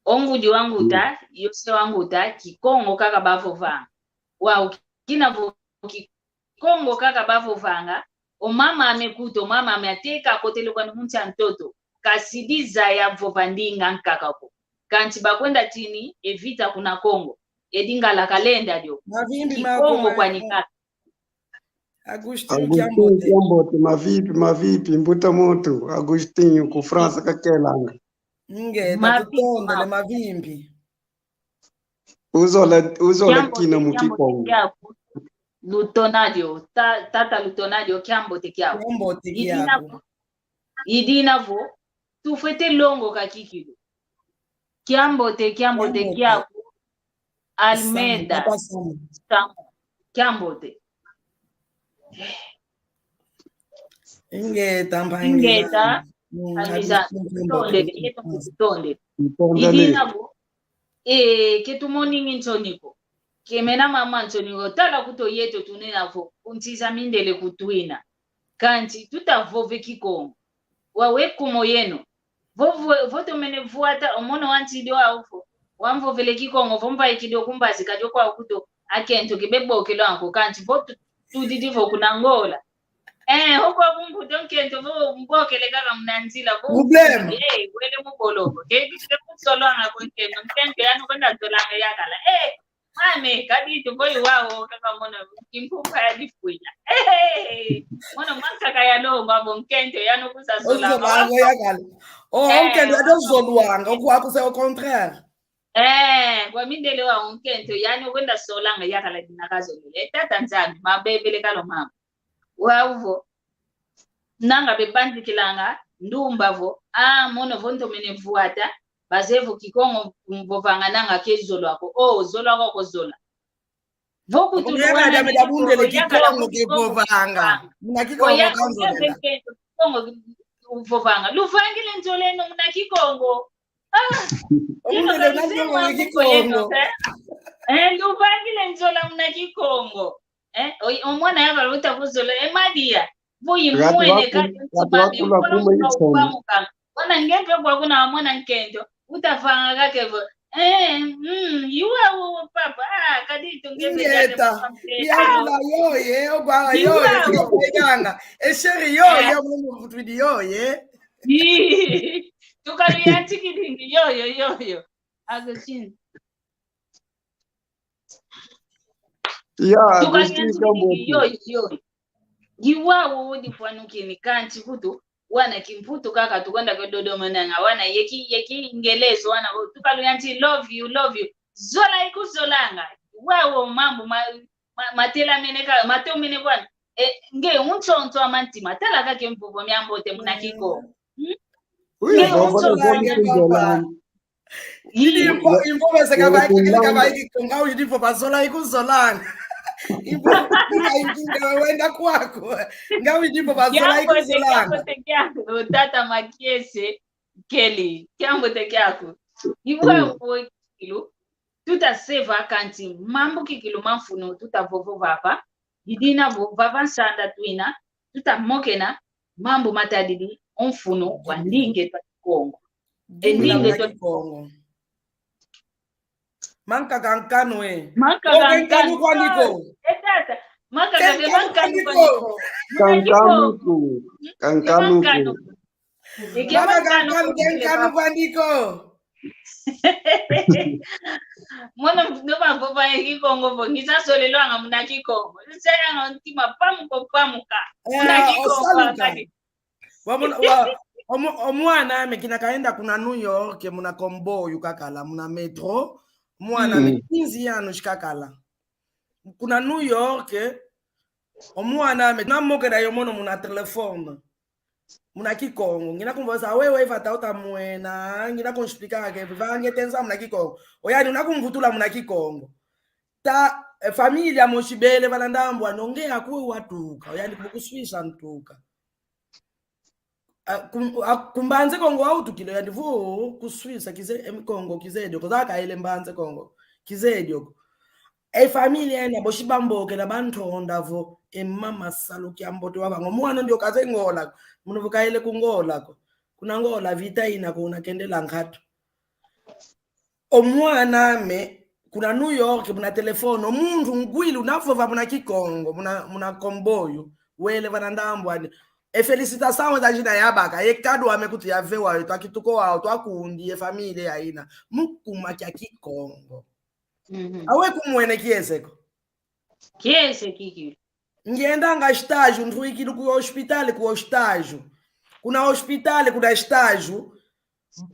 o ngudi wa nguta, yo se wa nguta, Kikongo kaka bavovanga. Wau kina vo Kikongo kaka bavovanga, o mama ame kutu, o mama ame ateka akotele kwani mu nsi a ntoto, kasidi zaya vova ndinga nkaka ko. Kansi bakwenda tini e vita kuna Kongo, e Lingala kalenda dio. Kikongo kwani kaka. Agustin Kiambote. Agustin Kiambote, mavimpi, mavimpi, mbuta muntu, Agustin, ku França kakelanga. Nge, tutondele mavimpi. Uzola, uzola kina mu Kikongo. Lutonadio, ta-, tata Lutonadio, kiambote kiaku. Kiambote kiaku. I dina vo, i dina vo, tufwete longoka kikilu. Kiambote, kiambote kiaku. Almeida. Samu, papa Samu. Samu. Kiambote. Ingeta, mpangi. Ingeta, mpangi zame. Tutondele, yeto tutondele. I dina vo, e, ke tumoningi nsoni ko. Ke mena mama nsoni ko. Tala kutu yeto tunena vo, kuntiza mindele kutwina. Kansi, tuta vova e Kikongo. Wau e kumo yeno. Vo, vo, vo tomene vuata, o mono wantidio au vo. Wamvovele Kikongo, vo mvaikidi o ku mbazi kadi o kwau kutu, akento ke bebokelo anko, kansi vo tu-, tudidi vo kuna Ngola. Eh, oko ku Mputu nkento, vo mbokele kaka muna nzila, vo. Problème. Eh, wele mu boloko. Ke, ke, ke kusolwanga ko nkento, nkento yano kwenda zolanga yakala. Eh, mame, kadi tuvoyi wau, kaka mono, kimpupa ya difwila. Eh, mono mankaka ya lomba, vo nkento yano kusa zolanga yakala. Oh, nkento yano zolwanga, kwa kusa au contraire. Eh, kwa mindele wa nkento, yano kwenda solanga yakala dina kazolele. Eh, tata Nzambi, mabebele kalo mama. Wau vo. Nanga bebanzikilanga, ndumba vo. Ah, mono vo ntomene vuata. Bazeye vo Kikongo mvovanga nanga ke zolwa ko. Oh, zolwa ko ko zola. Vo kutu luwana ni Kikongo, yakala Kikongo kivovanga. Muna Kikongo kanzo. Kikongo uvovanga. Luvangile nzola eno muna Kikongo. Ah, ino kalisema muna Kikongo. Eh, luvangile nzola muna Kikongo. Eh, o, o mwana yakala uta kuzola, e Madia. Vo imwene kati ntima wakula kuma isonga. Wana nge mpe kwa kuna mwana nkento, utavanga kake vo. Eh, mm, yuwa u papa, ah, kadi tu nge mpe. Ingeta, yangula yoye, ogwala yoye, yanga. E chéri yoye, mwana mvutwidi yoye. Tukalu yantikidingi yoyo, yoyo. Agustin. Ya, Agustin Kiambote. Yo, yo. Ngiwa wo difwanukini kansi kutu, wana kimputu kaka tukwenda kwe Dodoma nanga, wana yeki, yeki ngelezo, wana tukalu yanti love you, love you. Zola ikuzolanga. Wa wo mambu ma, ma, matela mene ka, mato mene bwana. E, nge untsonso amantima, tala kake mvovo miambote muna Kikongo. Hmm? Nge untsonso amantima. Ii. Info, info bese kavaika, kavaika, ngau udi info bazola ikuzolanga. Info, info, wenda kwaku. Ngau udi info bazola ikuzolanga. Kiambote kiaku, tata Makiese, Kelly. Kiambote kiaku. Iwe, mm, kikilu. Tuta seva kansi mambu kikilu ma mfunu tuta vova vava. Didina vo vava nsanda twina, tuta mokena mambu matadidi o mfunu wa ndinga eto a Kikongo. E ndinga eto a Kikongo. Mankaka nkanu e. Mankaka nkanu kwandi ko. E tata, mankaka nkanu kwandi ko. Kankamuku. Kankamuku. Eke mama, mankanu, kankamuku kwandi ko. Mono no bavova e Kikongo vo, ngisa solelwanga muna Kikongo. Nselanga ntima pamuka pamuka. Muna Kikongo kadi. Wa muna, wa, omu-, omwana ame kina kaenda kuna New York, muna komboyu kakala, muna metro. Mwana ame quinze anos kakala. Kuna New York, omwana ame, namokela yo mono muna telefone. Muna Kikongo. Ngina kumvovesa, wewe, vata uta mwena, ngina kunsplikanga ke, vange tenza muna Kikongo. Oyandi una kumvutula muna Kikongo. Ta, eh, familia mosi bele vana ndambu ano nge akwe watuka. Oyandi ku Suisse ntuka. A, kum-, a, ku Mbanza Kongo wautukila, oyandi vo, ku Suisse kize, em, Kongo kizeye dio ko, zakaele Mbanza Kongo kizeye dio ko. E familia ena bosi bambokela bantonda vo, e mama salu kiambote wavanga. Omwana ndio kaze ngola ko. Mono vo kaele ku Ngola ko. Kuna Ngola vita ina ko, una kendela nkatu. Omwana ame, kuna New York, muna telefone, o muntu ngwili unavova muna Kikongo, muna, muna komboyu, wele vana ndambu andi. E felicitação za zina yabaka, e kadu ame kutu yavewa, e twa kituko wau, twa kundi, e familia yaina. Mu kuma kia Kikongo. Mhm. Awe kumwene kiese ko. Kiese kikilu. Ngiendanga estágio, ntwikidi ku hospital, ku estágio. Kuna hospital, kuna estágio.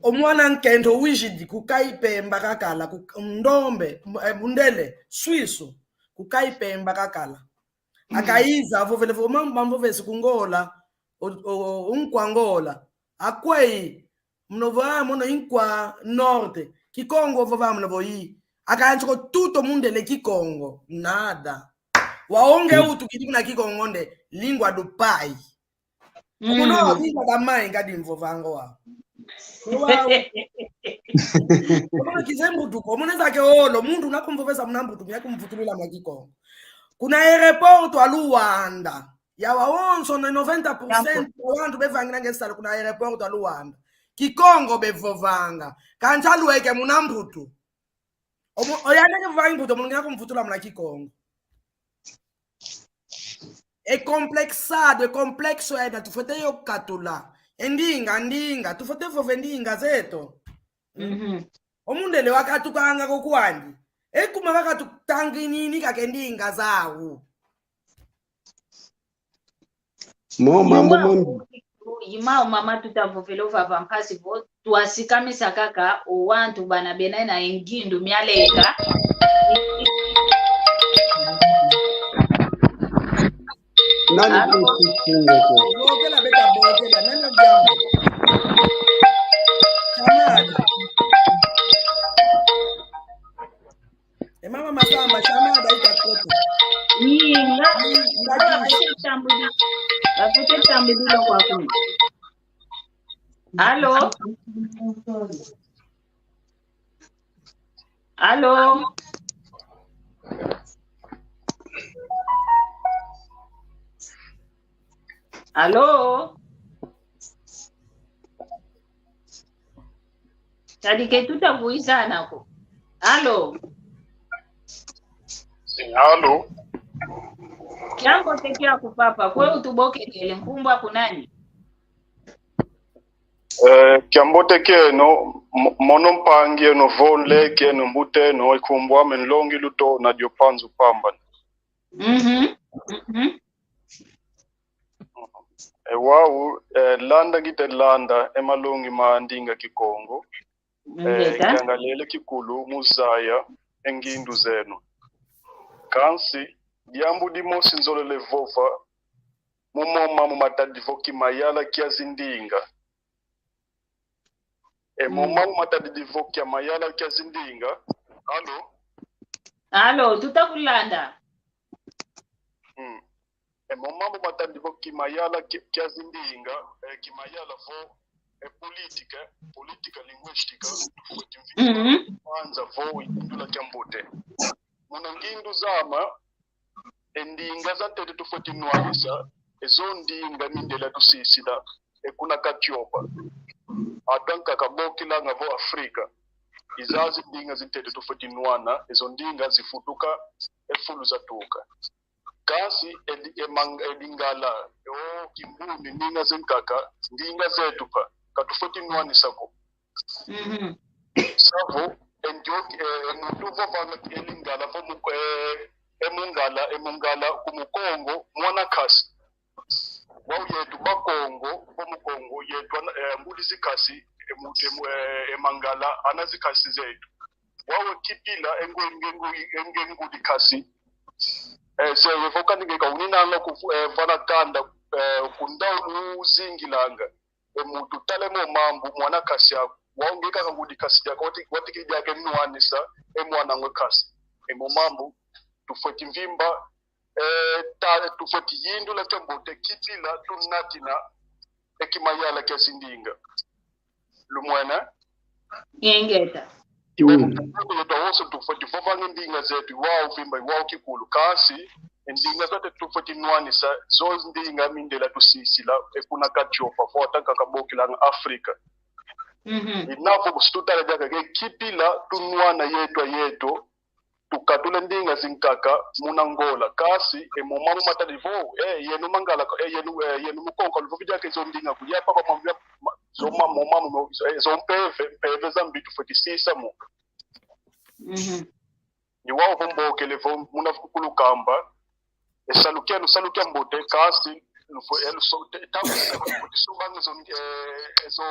Omwana nkento wizidi ku Kaipemba kakala, ku Ndombe, eh, Bundele, Suíço, ku Kaipemba kakala. Mm. Akaiza, avovele vo mambu bamvovese ku Ngola, o, o, o, nkwa Ngola. Akwei, muna vo, ah, mono i nkwa norte. Kikongo vova muna vo i. Akansi ko tuto mundele Kikongo. Nada. Wau nge utukidi muna Kikongo nde língua do pai. Mm. Mono língua da mãe ngadi mvovanga wau. Wau. Mono kize mbutuko. Mono ezake olo. Muntu una kumvovesa muna mbutuko, muna kumvutulila muna Kikongo. Kuna aeroporto a Luanda. Yawa wonso na noventa por cento ya wantu bevangilanga e salu kuna aeroporto a Luanda. Kikongo bevovanga. Kansi alweke muna mbutu. Omo, oyandi ke vanga mbutu, omo ngina kumvutula muna Kikongo. E complexado, e complexo ena, tufwete yo katula. E ndinga, ndinga, tufwete vova e ndinga zeto. Mhm. O mundele wakatukanga ko kwandi. E kuma kakatutanginini kaka e ndinga zau. Mo mambu mambi. Imau mama tutavovela ovava mpasi vo, twasikamisa kaka o wantu bana bena na e ngindu mialeka. Nani kusikunga ko? Bokela beta bokela, nani odiambu? Chamada. E mama Masamba, chamada ita koto. Ii, nga, nga, nga, bafete tambudi, bafete tambudi lo kwa kuna. Alo? Alo? Alo? Tadi ke tutavuizana ko. Alo. Sim, alo. Kiambote kiaku papa, kwe utubokekele, nkumbu aku nani? Eh, kiambote kieno, mo-, mono mpangi eno, vonle kieno, mbuteno, e nkumbu ame Nlongi Luto na Diopanzu Pamba. Mhm. Mhm. E wau, eh, landa ngite landa e malongi ma ndinga Kikongo. Eh, ngeta. Ngiangalele kikulu mu zaya e ngindu zeno. Kansi, diambu dimosi nzolele vova, mu mo mambu matadi vo kimayala kia zindinga. E mo mambu matadidi vo kia mayala kia zindinga. Alo? Alo, tutakulanda. Mm. E mo mambu matadidi vo kimayala ki-, kia zindinga, e, kimayala vo, e, política, política linguística, tufweti mvimba, mhm, kwanza vo yindula kiambote. Muna ngindu zame, e ndinga zantete tufweti nwanisa, e zo ndinga mindele tusisila, e kuna katiopa. Atu ankaka bokilanga vo Afrika. I zazi ndinga zintete tufweti nwana, e zo ndinga zifutuka, e fulu zatuka. Kansi, e li-, e mang-, e Lingala, o Kimbuni, ndinga zankaka, ndinga zetu mpe, katufweti nwanisa ko. Mhm. Savo, e ndioki, e, e muntu ovovanga e Lingala, vo mu-, e, e Mungala, e Mungala, ku Mukongo, mwana nkasi. Wau yetu Bakongo, vo Mukongo, yetu ana, e, ngudi zikasi, e mu-, e mu-, e, e Mangala, ana zikasi zetu. Wau e Kipila, e nge-, e nge-, e nge-, e ngudi kasi. E, zeye vo kani nge ka uninanga ku, e, vana kanda, e, ku ndau uzingilanga. E muntu tale mo mambu mwana nkasi aku. Wau nge kaka ngudi kasi diaka, wati, wati ki diaka nwanisa, e mwan'angwa nkasi. E mo mambu, tufweti mvimba, e, ta, tufweti yindula kiambote, Kipila, tunatina, e kimayala kia zindinga. Lumwene? Ingeta. Iwa, mm, mu yetu awonso tufweti vovanga ndinga zetu, iwau vimba, iwau kikulu. Kansi, ndinga zantete tufweti nwanisa, zo ndinga mindele tusisila, e kuna katiopa, vo atu ankaka bokilanga Afrika. Mhm. Inavo kusi tutala diaka ke Kipila, tunwana yetu ayetu, tukatula ndinga zinkaka muna Ngola. Kansi, e mo mambu matadidi vo, e, yenu Mangala, e, yenu, e, yenu Mukongo, luvovi diaka e zo ndinga kuli apa kwa mambu ya, ma-, zo ma-, mo mambu, mo, e, zo mpeve, mpeve zambi tufweti sisa mo. Mhm. Ni wau vo mbokele vo muna vuku kulukamba, e salu kienu, salu kiambote, kansi, lufwe, e luso-, te-, tabu, lufweti sobanga zo, e, e zo,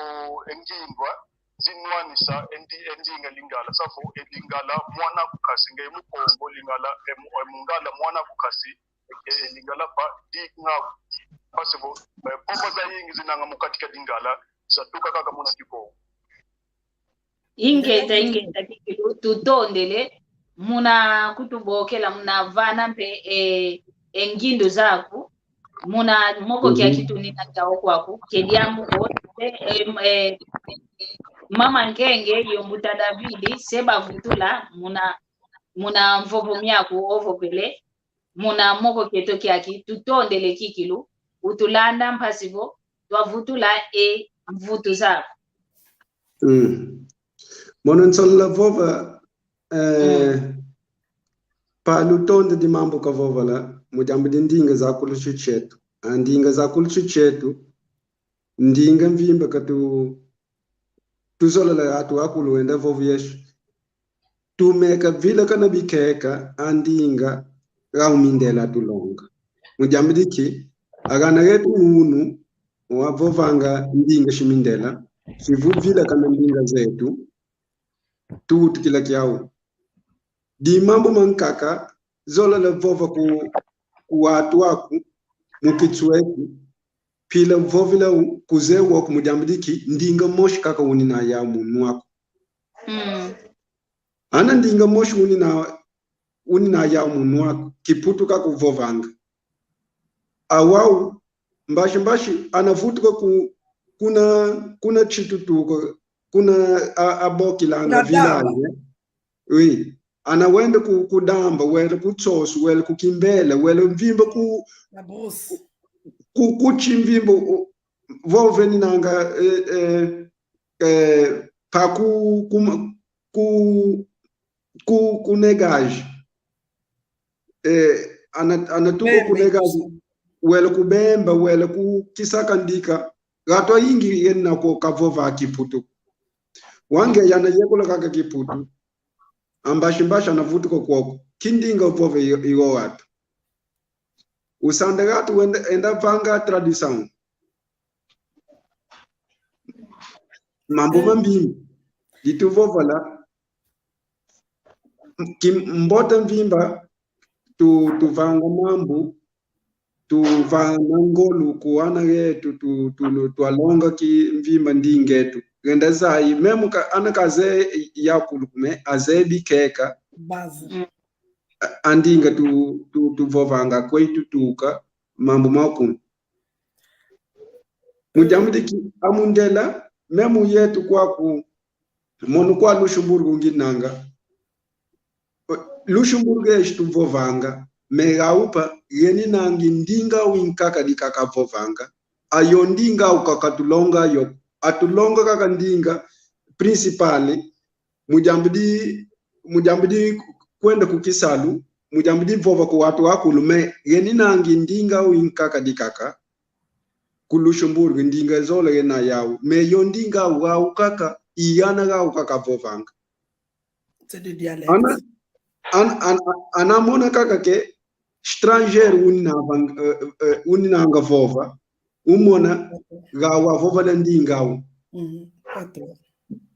e ngindwa, zinwanisa, e ndi-, e ndinga Lingala, savo, e Lingala, mwan'aku nkasi, nge Mukongo, Lingala, e mu-, e Mungala, mwan'aku nkasi, e, e Lingala mpe, di ng'aku. Mpasi vo, e, mpova zayingi zinanga mu kati kia Lingala, zatuka kaka muna Kikongo. Ingeta, ingeta, kikilu, tutondele, muna kutubokela, muna vana mpe, e, e ngindu zaku, muna moko kiaki tunina kiau kwaku, ke diambu ko, e, e, e, Mama Nkenge, yo Mbuta David, se bavutula, muna, muna mvovo miaku ovovele, muna moko kieto kiaki, tutondele kikilu, utulanda mpasi vo, twavutula e mvutu zaku. Mm. Mono nsolola vova, eh, mm, pa lutondele mambu kavovola, mu diambu di ndinga za kulusu kieto. A ndinga za kulusu kieto, ndinga mvimba katu, tuzolele atu akulu wenda vovo yesu. Tumeka vilakana bikeka a ndinga gau mindela tulonga. Mu diambu di ki, agana getu unu wavovanga ndinga si mindela, si vuvilakana ndinga zetu, tuwutukila kiau. Di mambu mankaka, zolele vova ku, ku atu aku, mu kitsueku, pila vovila u, kuzeye woku mu diambu di ki, ndinga mosi kaka unina yau mu nwa aku. Mm. Ana ndinga mosi unina, unina yau mu nwa aku, kiputu kaka uvovanga. Awau, mbasi mbasi, anavutuka ku, kuna, kuna chitutuko, kuna a, abokilanga village. Oui. Ana wenda ku, ku Damba, wele ku Tsotso, wele ku Kimbele, wele mvimba ku, ku, ku chimvimba, u, voveni nanga, eh, eh, eh, pa ku, ku, ku, ku, ku Negage. Eh, ana, anatuka ku Negage, wele ku Bemba, wele ku Kisakandika. Gatu ayingi yena ko kavova Kiputu. Wange yana yekula kaka Kiputu. Ambasi mbasi anavutuka kwoku. Kindinga uvova iyo, iyo atu. Usanda gatu wenda, enda vanga tradição. Mambu mambimbi. Dituvovola. Ki mbota mvimba. Tu, tuvanga mambu. Tuvanga ngolo ku ana getu. Tu, tu, twalonga ki mvimba ndingetu. Genda zaya, memu ka, ana kazeye yakulu kume, azeye bikeka. Base. Mm. A, a ndinga tu, tu, tuvovanga, kweyi tutuka, mambu makulu. Mu diambu diki, amundela, memu yetu kwaku, mono kwa Luxemburgo nginanga. Luxemburgo eshi tuvovanga, me gaupa, geni nangi ndinga au inkaka dikaka vovanga. Ayo ndinga au kaka tulonga yo. Atulonga kaka ndinga principal, mu diambu di, mu diambu di kwenda ku kisalu, mu diambu di vova ku watu akulu, me geni nangi ndinga au inkaka dikaka. Ku Luxemburgo, ndinga zola gena yau. Me yo ndinga au, au kaka, i ana gau kaka vovanga. C'est des dialectes. Ana, ana, ana, ana mona kaka ke, estrangeiro uninanga, eh, eh, uninanga vova, umona, gau avova na ndinga au. Mhm, patro.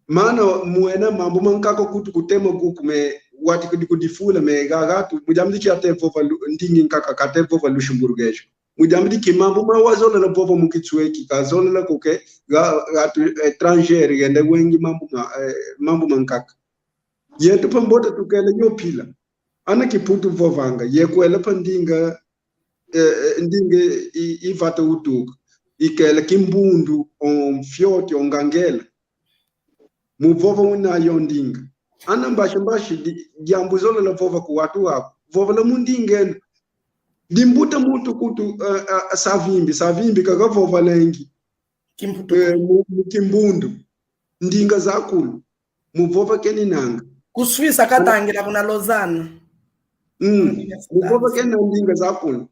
Mana mwena mambu mankaka kutu kutema kuku me, wati kudi kudifula me, gagatu, mu diambu di kiate vova lu-, ndinga nkaka, kate vova Luxemburguês. Mu diambu di ki mambu ma wazolela vova mu Kitsueki, kazolela ko ke, ga, gatu, eh, estrangeiro, genda wengi mambu ma, eh, mambu mankaka. Yetu pambote tukele yo pila. Ana Kiputu vovanga, ye kwela pa ndinga, eh, eh, ndinga i, i vata utuka. Ikele Kimbundu, o Mfioti, o Ngangela. Mu vova una yo ndinga. Ana mbashi mbashi di, diambu zolela vova ku watu waku. Vovela mu ndinga eno. Dimbuta muntu kutu, eh, eh, Savimbi. Savimbi kaka vova lengi. Kimputu. Eh, mu, mu Kimbundu. Ndinga zakulu. Mu vova keninanga. Ku Suíça katangila kuna Lausanne. Mm. Mu vova kena ndinga zakulu.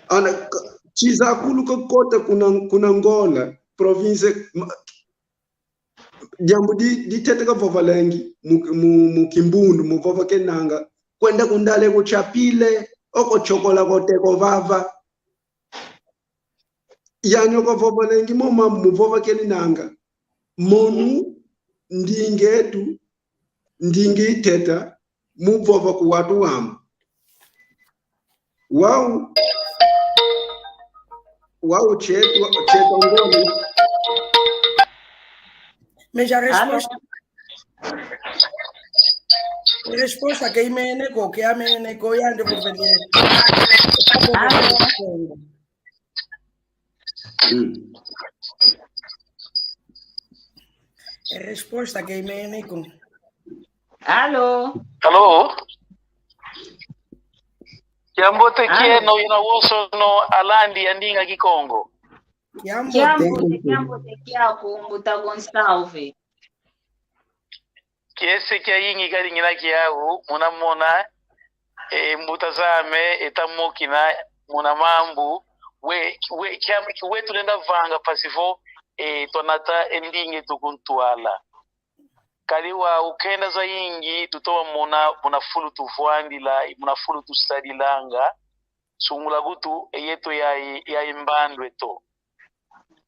Ana, ka, chizakulu kakota kuna, kuna Angola, província, ma, diambu di, ditete kavova lengi, mu, mu, mu Kimbundu, mu vova kenanga. Kwenda kundale ku Chapile, oko chokola kote kovava. Yanyo kavova lengi, moma mu vova keninanga. Monu, ndingetu, ndingi teta, mu vova ku watu wamo. Wau, wau chetu, chetu ngoni. Meja resposta. Resposta ke imene ko, ke amene ko, yande ko vende. Mm. E resposta ke imene ko. Alô? Alô? Kiambote kieno, ina wosono alandi ya ndinga Kikongo. Kiambote, kiambote, kiaku, mbuta Gonçalves. Kiese kiayingi kadi ngina kiau, muna mona, e, mbuta zame, eta mokina, muna mambu, we, we, kia, we tulenda vanga mpasi vo, e, twanata e ndinga eto ku ntwala. Kadi wau kenda zayingi, tutoma mona, muna fulu tuvwandila, muna fulu tusadilanga, sungula kutu, e yeto ya, ya mbandu eto.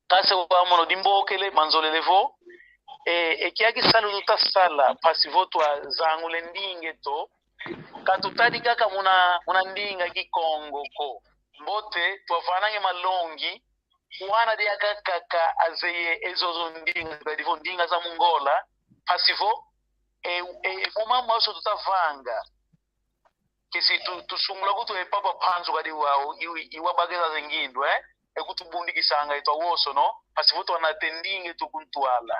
Kansi wau mono dimbokele, manzolele vo, e, e kiaki salu tutasala, mpasi vo twazangule ndinga eto, katutadi kaka muna, muna ndinga Kikongo ko. Mbote, twavanange malongi, kwana diaka kaka azeye e zozo ndinga, kadi vo ndinga za mu Ngola, mpasi vo, e, e, e, mo mambu maso tutavanga. Kesi tu, tusungula kutu e Papa Mpanzu kadi wau, i, i, iwabakeza ze ngindu, eh? E kutubundikisanga eto awosono, mpasi vo twanata e ndinga eto ku ntwala.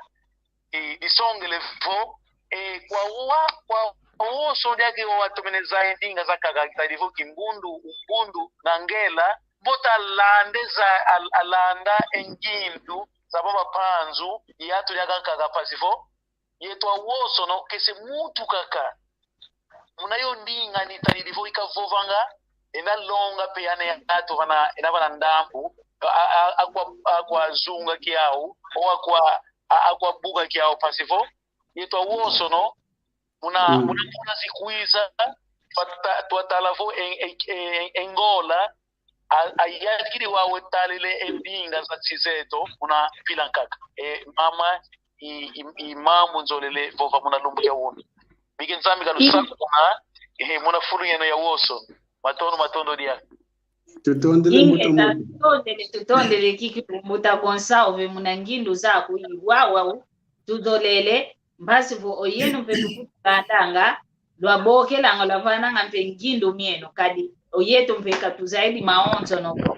I, disongele vo, e, kwa wa, kwa wosono diaka watomene zaya e ndinga zakaka, kadi vo Kimbundu, Umbundu, Ngangela, mbote alande za, al-, alanda e ngindu za Papa Mpanzu, yatu diaka kaka mpasi vo, yeto awosono, kesi muntu kaka. Muna yo ndinga ni tadidi vo ikavovanga, ena longa pe ana yatu vana, ena vana ndambu, a, a, a, akwa, akwa zunga kiau, o akwa, a, akwa buka kiau mpasi vo, yeto awosono, muna, mm, muna, muna zikwiza, twata-, twatala vo en-, en-, en-, Angola, a, ayadikidi wau e talele e ndinga za nsi zeto, muna mpila nkaka. E, mama, i, i, i mambu nzolele vova muna lumbu kia unu. Bike Nzambi kalusakumuna, e, muna fulu yeno ya woso. Matondo, matondo dia. Tutondele mbuta. Ingeta, mbuta. Tutondele, tutondele kikilu mbuta Gonçalves muna ngindu zaku i wawa u. Tuzolele, mpasi vo oyeno mpe tukutulandanga, lwabokelanga, lwavananga mpe ngindu mieno, kadi oyeto mpe katuzaidi mawonsono ko.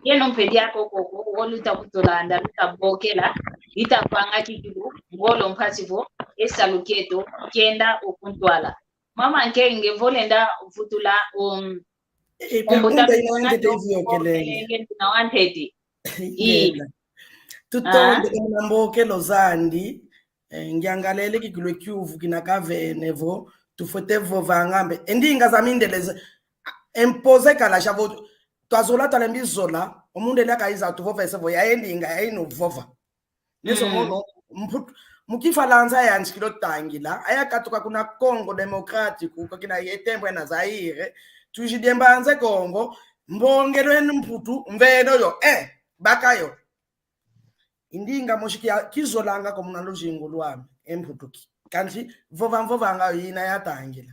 Yeno mpe diaka koko, oluta kutulanda, luta bokela, ita vanga kikilu ngolo mpasi vo e salu kieto kienda okuntwala. Mama Nkenge, vo lenda vutula, um, e, e, pergunta ina wantete. Ina wantete. Tutondele muna mbokelo zandi, eh, ngiangalele kikilu e kiuvu kina kavene vo, tufwete vovanga mpe e ndinga za mindele za, impose kala sha vo, twazola, twalembi zola, o mundele akaiza tuvovese vo, ya e ndinga, ya ino vova. Neso mono, mputu, mu Kifalansa yantikila otangila, ayakatuka kuna Congo Democrático, ko kina ye tembo ena Zaire, tujidi e Mbanza Kongo, mbongelo eno mputu, mveno yo, eh, baka yo. I ndinga mosi kia, kizolanga ko muna luzingu lwame, e mputu ki. Kansi, vova mvovanga yo ina yatangila.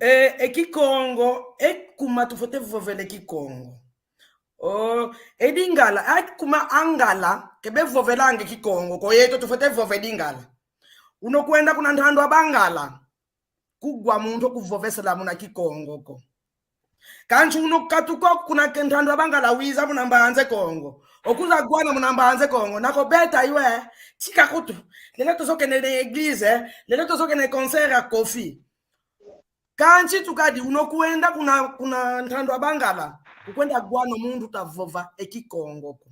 E, e Kikongo, e kuma tufwete vovele Kikongo. O, e Lingala, a kuma Angala, ke bevovelanga e Kikongo, ko yeto tufwete vove Lingala. Uno kwenda kuna ntandu a Bangala, kugwa muntu okuvovesela muna Kikongo ko. Kansi uno katuka kuna ke ntandu a Bangala wiza muna Mbanza Kongo. Okuza gwana muna Mbanza Kongo, nako beta iwe, tika kutu. Lelo tozokene na église, lelo tozokene concert ya Koffi. Kansi tukadi uno kwenda kuna, kuna ntandu a Bangala, kukwenda gwana o muntu tavova e Kikongo ko.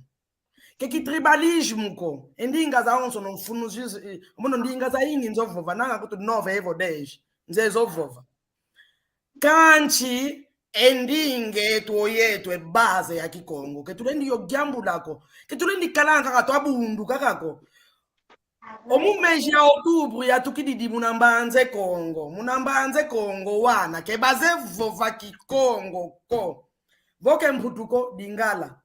Ke ki tribalismo ko, e ndinga zawonsono mfunu zizi, eh, mono ndinga zayingi nzo vova, nanga kutu nove evo dez, nze zo vova. Kansi, e ndinga eto yeto, e base ya Kikongo, ke tulendi yo giambula ko, ke tulendi kalanga kaka twabundu kaka ko. Omu mezi ya outubro yatukididi muna Mbanza Kongo. Muna Mbanza Kongo wana ke bazeye vova Kikongo ko. Vo ke mputu ko, Lingala.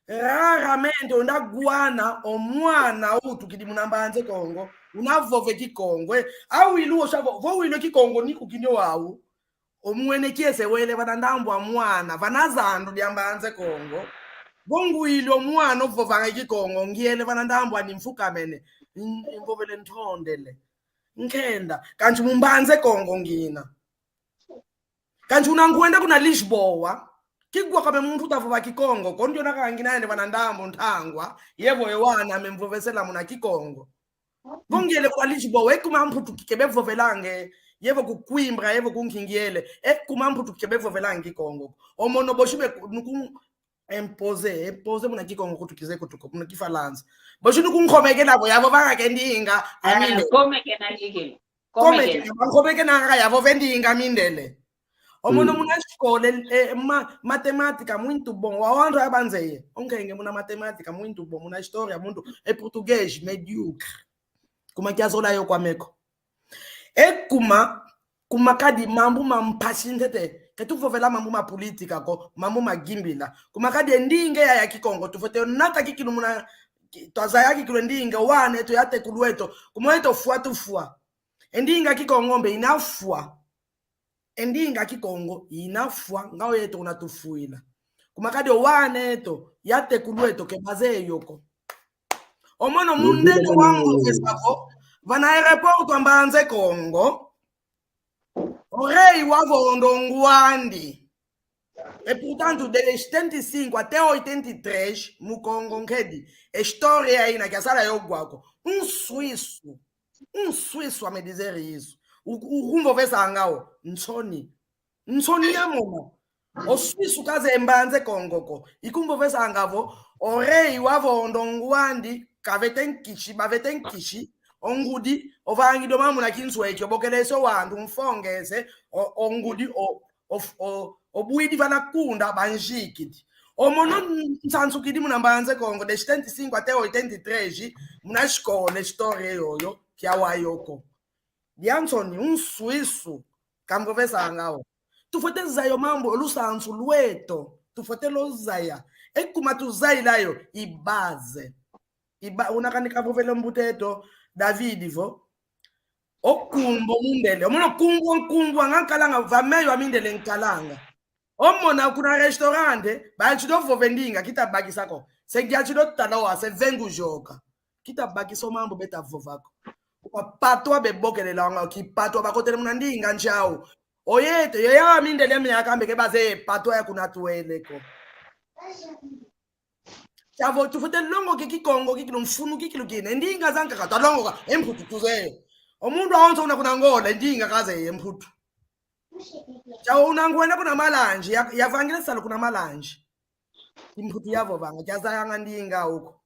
Raramente onda gwana o mwana utukidi muna Mbanza Kongo una vove Kikongo. E, awilo sha vo, vo wilo Kikongo ni kukinyo wau. Omwene kiese wele vana ndambu a mwana, vana zandu dia Mbanza Kongo. Vo ngwile o mwana ovovanga Kikongo, ngiele vana ndambu ani mfukamene, n-, mvovele ntondele. Nkenda, kansi mu Mbanza Kongo ngina. Kansi una nkwenda kuna Lisboa, kigwa kame muntu tavova Kikongo ko, ndiona kangina ene vana ndambu ntangwa, yevo e wana ame mvovesela muna Kikongo. Vo ngiele kwa Lisboa, e kuma mputu ki ke bevovelanga, yevo ku Coimbra, yevo ku Nkingiele, e kuma mputu ki ke bevovelanga Kikongo. Omono bosi be ku-, nuku impose, impose muna Kikongo kutu kize kutu ko, muna Kifalansa. Bosi nuku nkomekena vo, yavovanga ke ndinga, eh, amine. Komekena kike. Komekena. Komekena, nkomekena nga yavove ndinga mindele. Omono muna escola, eh, ma-, matemática muito bom. Wa wantu abanzeye. O Nkenge muna matemática muito bom. Muna história muito. E português mediocre. Kuma kiazola yo kwame ko. E kuma, kuma kadi mambu ma mpasi ntete. Ke tuvovela mambu ma política ko, mambu ma gimbila. Kuma kadi e ndinga ya, ya Kikongo. Tufwete nata kikilu muna, ki-, twazaya kikilu e ndinga, wana eto, yatekulu eto. Kuma eto fwa tufwa. E ndinga Kikongo mbe inafwa. E ndinga Kikongo inafwa, ngau yeto una tufwila. Kuma kadi o wana eto, yatekulu eto ke bazeye yo ko. Omono mundele wamvovesa vo, vana aeroporto a Mbanza Kongo, o rei wavonda o ngwandi. E portanto, de setenta e cinco até oitenta e três, mu Kongo nkedi, e história ina kiasala yo gwa ko. Um suíço. Um suíço a me dizer isso. U-, u-, ukumvovesanga o, nsoni. Nsoni ya mona. O suíço kazeye Mbanza Kongo ko. Ikumvovesanga vo, o rei wavonda o ngwandi, kavete nkishi, bavete nkishi, o ngudi, ovangidi o mambu muna kinsweki, obokelese o wantu, mfongese, o, o ngudi, o, o, o, obwidi vana kunda banjikidi. Omono nsansukidi muna Mbanza Kongo de setenta e cinco até oitenta e três, muna escola, história yoyo, kiawa yo ko. Diansoni, um suíço, kamvovesanga o. Tufwete zaya o mambu, o lusansu lweto, tufwete luzaya. E kuma tuzayila yo, i base. I ba-, una kani kavovele mbuta eto, David vo. O nkumbu a mindele. Omono nkumbu, nkumbu, nga nkalanga, va meyo a mindele nkalanga. Omona kuna restaurante, bantu do vova e ndinga, kita bakisa ko. Se ngia ti do tala wa, se vengu joka. Kita bakisa o mambu beta vova ko. Kwa patwa bebokelela wanga, ki patwa bakotele muna ndinga ntiau. Oyeto, yo ya mindele miaka mbe ke bazeye patwa ya kuna twele ko. Tiavo tufwete longoka e Kikongo kikilu, mfunu kikilu kina. E ndinga zankaka twalongoka, e Mputu tuzeye. O muntu awonso una kuna Angola, e ndinga kazeye, e Mputu. Tiavo una ngwenda kuna Malange, ya, yavangila salu kuna Malange. Kimputu yavovanga, kiazayanga ndinga uko.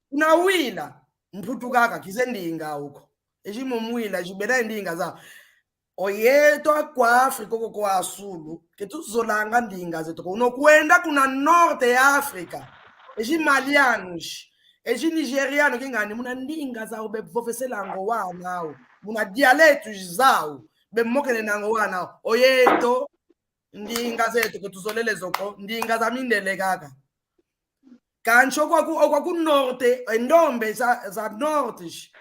Kuna Wila, Mputu kaka, kize ndinga uko. Ezi mu Mwila, ezi bena ndinga za. Oyeto akwa Afrika koko kwa sulu, ke tuzolanga ndinga zeto ko. Uno kwenda kuna Norte ya Afrika. Ezi Malianos, ezi Nigeriano, kingani muna ndinga zau bevovesela ngo wanau. Muna dialetos zau, bemokenena ngo wanau. Oyeto, ndinga zeto ke tuzolele zo ko, ndinga za mindele kaka. Kansi okwa ku, okwa ku norte, e ndombe za, za norte,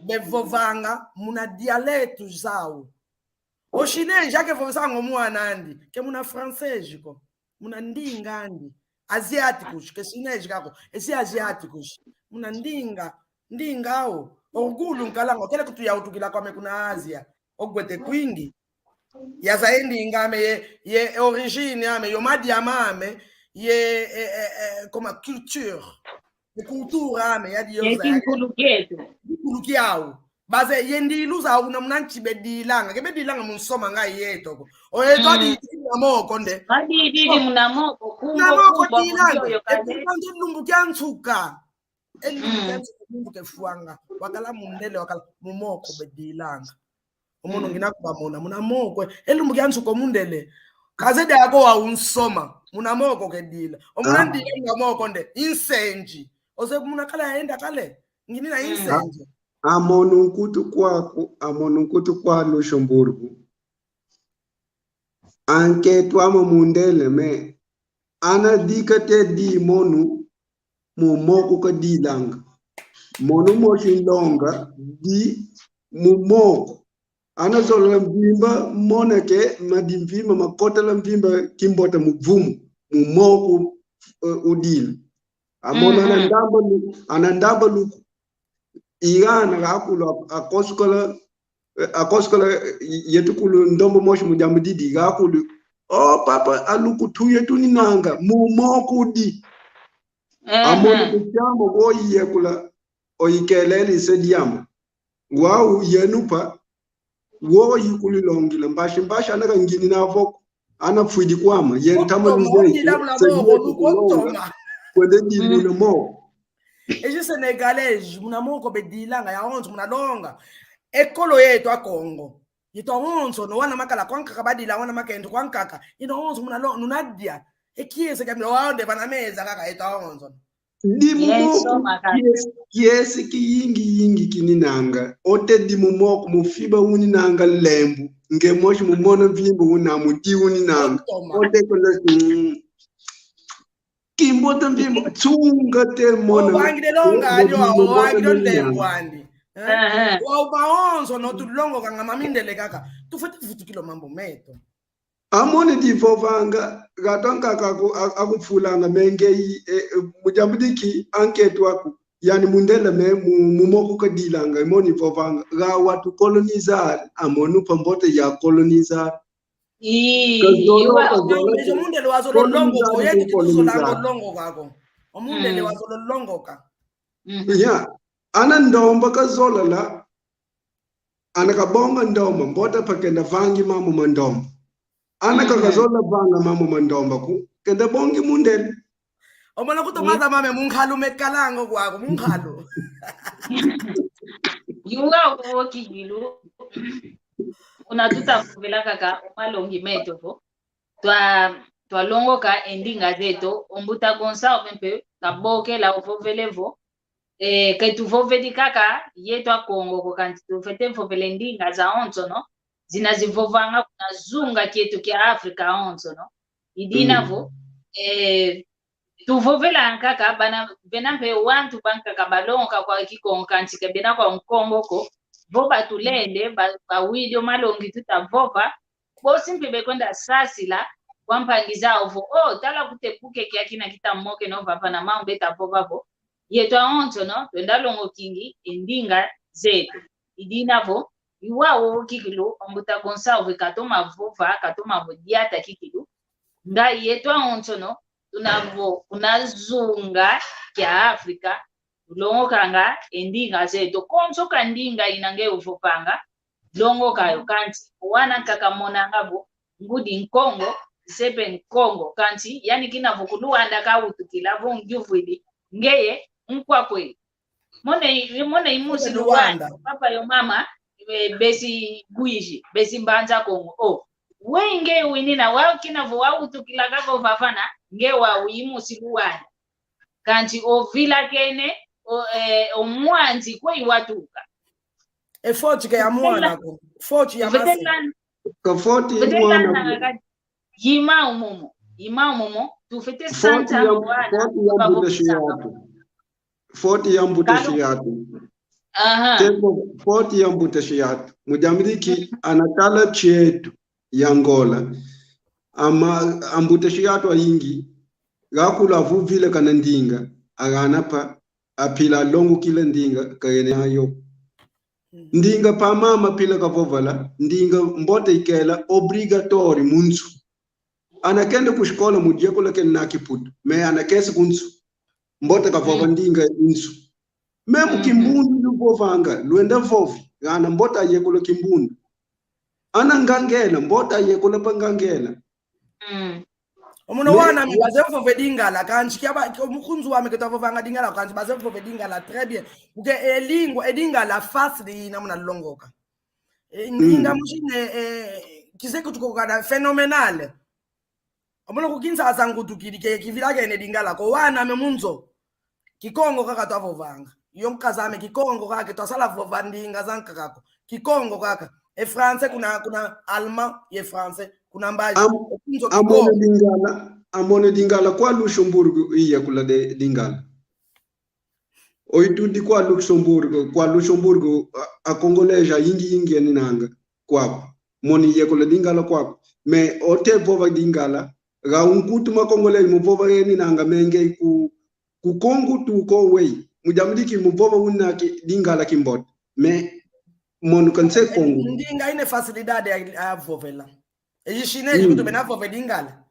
bevovanga muna dialeto zau. O chinês ake vovesanga o mwana andi, ke muna francês ko, muna ndinga andi. Asiáticos, ke chinês kako, esi asiáticos. Muna ndinga, ndinga au. Orgulho nkalanga, kele kutu yautukila kwame kuna Ásia. Ogwete kwingi. Yazaya e ndinga ame ye, ye origine ame, yo madia mame, ye, e, e, e, como culture. Ye cultura ame, yadi yo ye zaya. Kinkulu kieto. Kinkulu kiau. Baze ye ndilu zau kuna muna nsi bedilanga. Ke bedilanga mu nsoma nga yeto ko. Oyeto adi muna moko nde. Adi, adi muna moko, kumbo, muna moko kumbo, dilanga. Kumbo yo kale. E kumbo nde lumbu kia nsuka. E lumbu kia nsuka, lumbu kefwanga. Wakala mundele, wakala mu moko bedilanga. Omono ngina kubamona, muna moko. E lumbu kia nsuka mundele. Kazeye ako wa unsoma. Muna moko kedila. Omuna ndila muna moko nde. Insenji. Ose muna kala yaenda kale. Ngini na insenji. Amono nkutu kwaku, amono nkutu kwa Luxemburgo. Ankento ama mundele me. Ana dikatedi mono mu moko kadilanga. Mono mosi nlonga di mu moko. Ana zolola mvimba mona ke madi mvimba makotela mvimba kimbota mu vumu. Mu moko, eh, udila. Amono ana ndamba lu-, ana ndamba luku. Igana gakulu ak-, akosokola, eh, akosokola, eh, yetukulu ndombo mosi mu diambu didi gakulu. O papa, aluku tu yetuninanga, mu moko di. Amono kusiama woyi yekula, oyikelele ise diama. Wau yenupa, woyi kulilongila, mbasi mbasi ana kangini na voko. Ana fwidi kwama, ye ntama luzeye, se moko kulonga, kwende di muna moko. Ezi Senegalês, muna moko bedilanga, yawonso muna longa. Ekolo yeto a Kongo. Yeto awonso, no wana makala kwankaka badila, wana makento kwankaka. Ino awonso muna lo-, nuna dia. E kiese kia milo wao nde vana meza kaka yeto awonso. Di mu moko, kiese, kiese kiyingi yingi kininanga. Ote di mu moko, mu fiba uninanga lembu. Nge mosi mu mona mvimba una mu di uninanga. Ote kola, mm. Kimbota mvimba, tsunga te mona. Owangile longa ali, owangile lembu andi. Eh? Wa ubaonso no tulongokanga mamindele kaka. Tufwete vutukila mambu meto. Amoni divovanga, gato ankaka aku-, a-, akufulanga menge i, e, e, mu diambu diki, ankento aku, yani mundele me, mu, mu moko kadilanga, amoni vovanga, ga watu colonizar, amoni pambote ya colonizar. Ii, kazolo, iwa, kazolo, mundele wazolo longoka, colonizar, yedi colonizar. Kitusolanga longoka ko. Omundele wazolo longoka. Ya, ana ndomba kazolala, ana kabonga ndomba, mbota pa kenda vangi mambu ma ndomba. Ana kakazola vanga mambu ma ndomba ku, kenda bongi mundele. Omona kutu maza mame munkalu mekalango kwaku, munkalu. Yunga uwoki yilu. Kuna tuta vovela kaka o malongi meto vo. Twa, twalongoka e ndinga zeto, o mbuta Gonçalves mpe kabokela ovovele vo, eh, ke tuvovedi kaka yeto a Kongo ko, kansi tufwete vovele ndinga zawonsono zina zivovanga kuna zunga kieto kia Afrika awonsono. I dina vo, eh, tuvovela nkaka, bana, bena mpe wantu bankaka balongoka kwa Kikongo, kansi ke bena kwa Nkongo ko, vo batulende, ba, bawidi o malongi tuta vova, bosi mpe bekwenda sasila, kwa mpangi zau vo, oh, tala kutepuke kiakina kita mokeno vava na mau beta vova vo, yetu awonsono twenda longokingi e ndinga zetu. I dina vo, i wau kikilu, ambuta Gonçalves katoma vova, katoma vo diata kikilu. Nga yetu awonsono, tuna vo, kuna zunga kia Afrika, tulongokanga e ndinga zetu. Konso ka ndinga ina nge uvovanga, longoka yo. Kansi, wana nkaka monanga vo, ngudi Nkongo, nsepe Nkongo. Kansi, yani kina vo ku Luanda kawutukila, vo ngiuvwidi, ngeye, nkwa kwe. Mona i-, mona i musi Luanda, papa yo mama, eh, besi Uíge, besi Mbanza Kongo. Oh, we nge winina, wau kina vo wawutukila kavo vavana, nge wau i musi Luanda. Kansi ovilakene, o, eh, o mwanzi kwe iwatuka. E foti ke ya mwana ko. Foti ya mase. Ka foti ya mwana ko. Yima umomo. Yima umomo. Tufete santa wana. Foti ya mbuta Shiatu. Foti ya mbuta Shiatu. Aha. Tembo, foti ya mbuta Shiatu. Mu diambu di ki anakala chietu ya Angola. Ama, ambuta Shiatu ayingi, gakulu avuvile kana ndinga, agana pa, apila alongokila ndinga, kagene ayo. Mm. Ndinga pa mama pila kavovala, ndinga mbote ikela obrigatório mu nsu. Anakenda ku escola mu diekula kena na kiputu, me anakese ku nsu. Mbote kavova ndinga nsu. Memu kimbundu luvovanga, luenda vovi, gana mbote ayekula kimbundu. Ana ngangela, mbote ayekula pa ngangela. Mm. Omono wana ame baze vova e Lingala, kansi kia ba, kia mukunzi wame ke twavovanga Lingala, kansi baze vova e Lingala très bien. Porque e lingua, e Lingala fácil ina muna longoka. E, mm. Inga musi ne, e, kizeye kutuka kana phénoménal. Omono ku Kinshasa nkutukidi ke kivilakene Lingala ko wana ame mu nzo. Kikongo kaka twavovanga. Yo nkaz'ame Kikongo kaka ke twasala vova ndinga zankaka ko. Kikongo kaka. E français kuna, kuna allemand ye français, kuna mbazi. Am-, e ku nzo Kikongo. Amona Lingala, amona Lingala kwa Luxemburgo iyekula de Lingala. Oitudi kwa Luxemburgo, kwa Luxemburgo, a, a Congolês ayingi yingi yaninanga kwaku. Moni yekula Lingala kwaku. Me ote vova Lingala, ga unkutu ma Congolês muvova yaninanga menge ku, ku Kongo tuko wei. Mu diambu di ki muvova una ki Lingala kimbote. Me monu kanse Kongo. Ndinga ine facilidade a, a vovela. E Chinês kutu bena vova Lingala.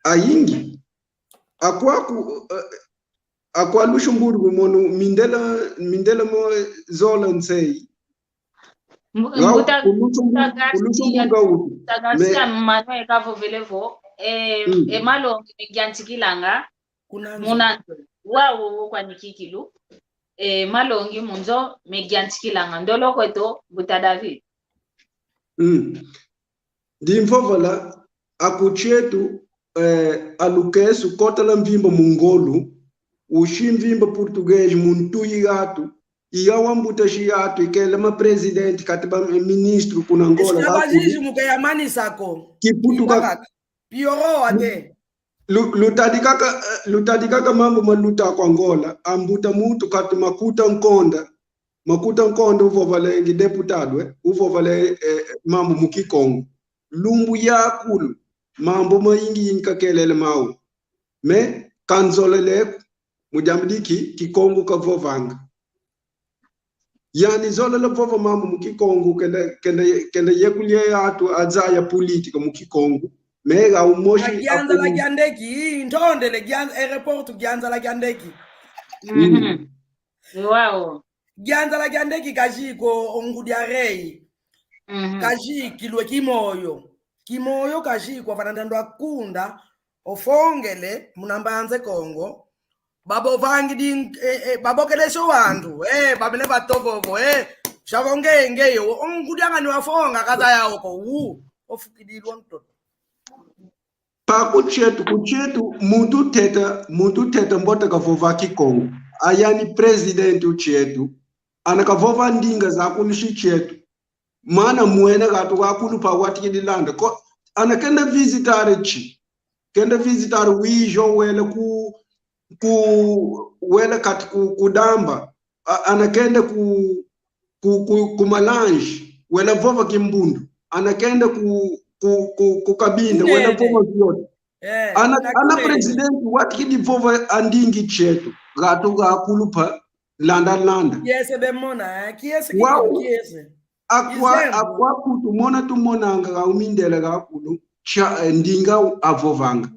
Ayingi. Akwaku, eh, akwa Luxemburgo monu mindela, mindela mo zola nsei. Mbu-, mbuta, ku Luxemburgo, mbuta Garcia, ku Luxemburgo utu. Mbuta Garcia Manuel kavovele vo, eh, mm, e malongi megiantikilanga, kuna nzo. Muna nzo. Wau wo kwani kikilu, e malongi mu nzo megiantikilanga. Ndolo kweto, mbuta David. Mm. Ndimvovola, aku chietu, eh, alukesu kotala mvimba mu ngolo, usi mvimba português mu ntuyi gatu, iya wa mbuta si gatu, ikele ma presidente, kati ba ministro kuna Angola. Isi ba gakulu. Jiji muke ya manisa ko. Kiputu kaka. Piorou até. Lu-, lutadi kaka, eh, lutadi kaka mambu maluta kwa Angola, ambuta mutu kati Makuta Nkonda. Makuta Nkonda uvova lengi deputado, eh, uvova le, eh, mambu mu Kikongo. Lumbu yakulu, mambu mayingi yingi kakelele mau. Me, kanzolele ko, mu diambu di ki, Kikongo kavovanga. Yani zolela vova mambu mu Kikongo, kenda, kenda, kenda yekulie atu azaya política mu Kikongo. Me ga umosi. A Gianzala Kiandeki, ntondele Gian-, aeroporto Gianzala Kiandeki. Mhm. Wow. Gianzala Kiandeki kaziko o ngudi a rei. Mhm. Kazikilwe Kimoyo. Kimoyo kazikwa vana ntandu a Kunda, ofongele muna Mbanza Kongo, babovangidi, eh, eh, babokelesha wantu, eh, bamene batovovo, eh, shavongenge yo, o ngudi angani wafonga kazaya oko, wu, ofukidilwa ntoto. Pa ku chietu, ku chietu, muntu teta, muntu teta mbote kavova Kikongo. Ayani presidente u chietu, ana kavova ndinga zakulu si chietu. Mana mwene gatu gakulu pa watikidi landa. Ko, ana kenda visitar chi. Kenda visitar Uíge wele ku, ku, wele kati ku, ku Damba. A, ana kenda ku, ku, ku, ku Malange, wele vova Kimbundu. Ana kenda ku, ku, ku, ku Cabinda, wena vova viote. Eh, ana, ana presidente, wati kidi vova andingi tieto, gato gakulu pa, landa, landa. Kiese bemona, eh, kiese, kiese. Akwa, akwa kutu mona tumonanga ga umindele gakulu, tia, eh, ndinga avovanga.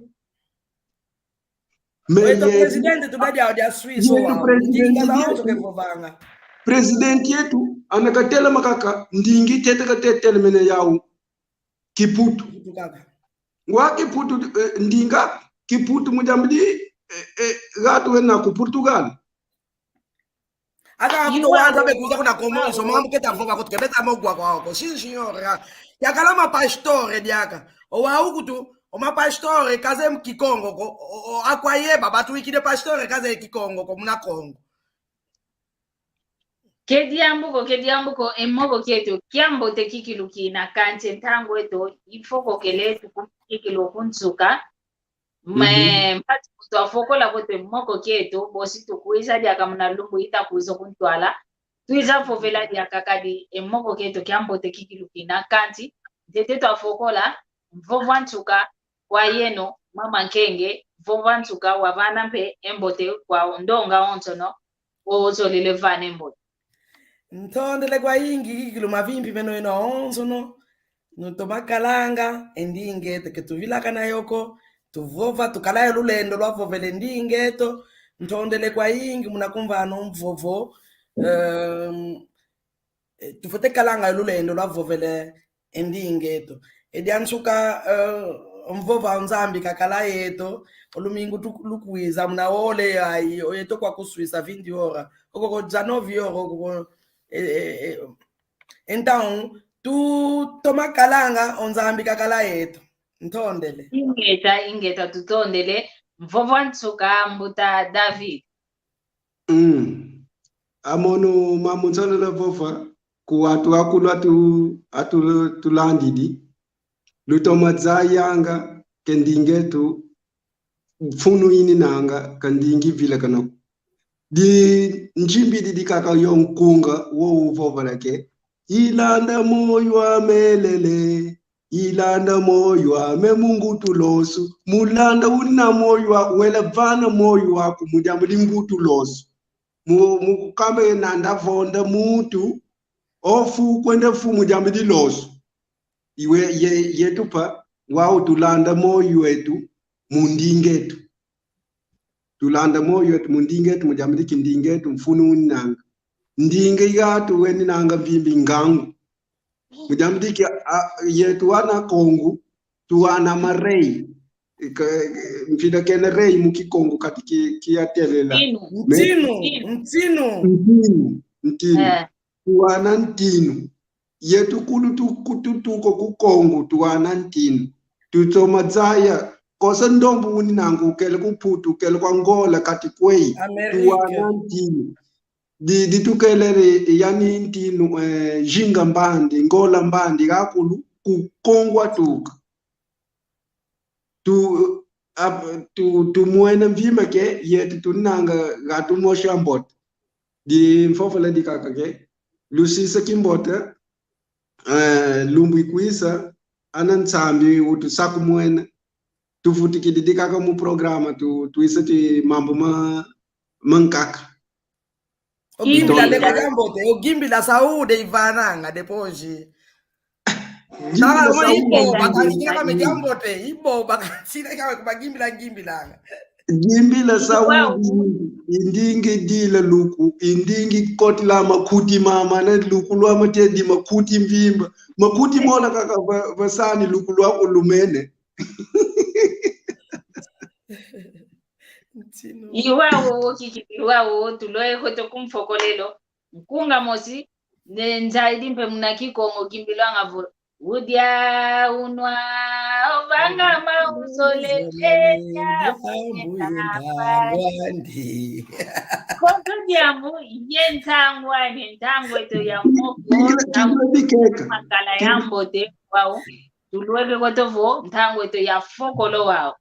Wetu presidente tuba dia, dia Suíça, yetu wa, presidente ndinga za yetu, oto kevovanga. Presidente yetu, ana katela makaka, ndingi tete katete mene yau. Kiputu. Kiputu kaka. Ngwa Kiputu, eh, ndinga, Kiputu mujambidi, eh, eh, gatu wena ku Portugal. Aka kuto wanza bekuza kuna Komoro, so mambu keta vova kutu kebeta mogwa kwa oko. Sim, senhora. Yakala ma pastore diaka. O wau kutu, o ma pastore, kaze Kikongo ko, o, o, akwa yeba, batu ikide pastore, kaze Kikongo ko, muna Kongo. Ke diambu ko, ke diambu ko, e moko kieto, kiambote kikilu kina, kansi ntangu eto, ifokokele tuku kikilu kunsuka. Me, mpasi kutu afokola kweto e moko kieto, bosi tukwiza diaka muna lumbu ita kwiza kuntwala. Twiza vovela diaka kadi e moko kieto kiambote kikilu kina, kansi, ntete twafokola, mvovo a nsuka, kwa yeno, mama Nkenge, mvovo a nsuka, wavana mpe e mbote kwa ndonga onsono, ozolele vana e mbote. Ntondele kwayingi, kikilu mavimpi meno yeno onsono, nutoma kalanga, e ndinga eto ke tuvilakana yo ko, tuvova, tukala yo lulendo lwa vovela e ndinga eto, ntondele kwayingi, muna kumvana o mvovo, ehm, eh, tufwete kalanga yo lulendo lwa vovela e ndinga eto. E dia nsuka, eh, mvovo a Nzambi kakala yeto, o lumingu tu-, lukwiza, muna ole yayi, o yeto kwa ku Suíça, vinte horas. Oko ko dezenove horas, oko ko, eh, eh, eh. Então, tutoma kalanga, o Nzambi kakala yeto. Ntondele. Ingeta, ingeta, tutondele. Mvovo a nsuka, mbuta David. Mm. Amono mamu nzolele vova, ku atu akulu atu, atu tulandidi. Lutoma zayanga, ke ndinga eto, mfunu ininanga, ka ndinga ivilakana ko. Di njimbidi dikaka yo nkunga, wo uvovela ke. Ilanda moyo amelele, ilanda moyo ame mu ngutu losu. Mulanda una moyo aku, wela vana moyo aku, mu diambu di ngutu losu. Mu, mu kukamba ye nanda vonda muntu, ofu kwenda fu mu diambu di losu. Iwe, ye, yetu pa, wau tulanda moyo etu, mu ndinga etu. Tulanda moyo etu mu ndinga etu, mu diambu di ki ndinga etu, mfunu uninanga. Ndinga igatu weninanga mvimba ngangu. Mu diambu di ki, a, yetu ana Kongo, tuwana ma rei. Ika, mfina kena rei mu Kikongo kadi ki, ki atelela. Ntinu. Me-, ntinu, ntinu. Ntinu, ntinu. Eh. Tuwana ntinu. Yetu kulu tu-, ku-, tutuka ku Kongo, tuwana ntinu. Tutoma zaya, kosa ndombu uninanga ukele ku Putu, ukele kwa Ngola, kati kweyi. Amerika. Tuwana ntinu. Di, di tukelele yani ntinu, eh, zinga mbandi, ngola mbandi, gakulu, ku Kongo atuka. Tu, ab-, tu, tumwena mvimba ke, yetu tunanga gatu mosi ambote. Di mfofola dikaka ke, lusisa kimbote, eh, lumbu ikwisa, ana Nzambi utusa kumwena. Tufutikidi dikaka mu programa, tu, twisa ti mambu ma, mankaka. Ogimbila leko diambote, ogimbila saúde ivananga depois. Gimbila saúde. Ibo, bakansina kame diambote, ibo, bakansina kame kuba gimbila, gimbilanga. Gimbila saúde, indingi dila luku, indingi kotila makuti mama, na luku lwa matedi makuti mvimba. Makuti mola kaka va, vasani luku lwa ulumene. Iwa wowo kiki, iwa wowo, tulweke kweto ku mfokolelo. Nkunga mosi, ne nzaidi mpe muna Kikongo kimbilwanga vo, udia, unwa, ovangama, uzole, eya, mbuye ntangwani. Konso diambu, ye ntangwani, ntangu eto ya moko, ntangu makala ya mbote, wau. Tulweke kweto vo, ntangu eto ya fokolo wau.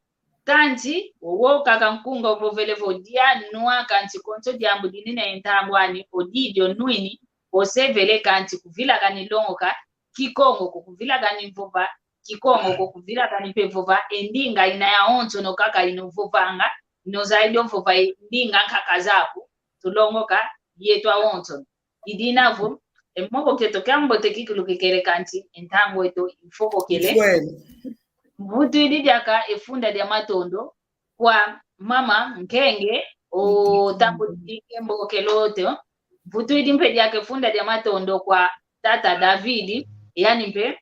Kansi, wowo kaka nkunga ovovele vo dia nwa, kansi konso diambu dinina ye ntangwani, odidi onwini, osevele kansi kuvilakani longoka Kikongo ko, kuvilakani vova Kikongo ko kuvila kani mpe vova e ndinga ina yawonsono kaka ino vovanga, ino zayidi o vova e ndinga nkaka zaku, tulongoka yeto awonsono. I dina vo, e moko kieto kiambote kikilu kikele kansi, e ntangu eto ifokokele. Ifwene. Mvutwidi diaka e funda dia matondo kwa mama Nkenge, o tambudi e mbokelo oto. Mvutwidi mpe diaka e funda dia matondo kwa tata David, yani mpe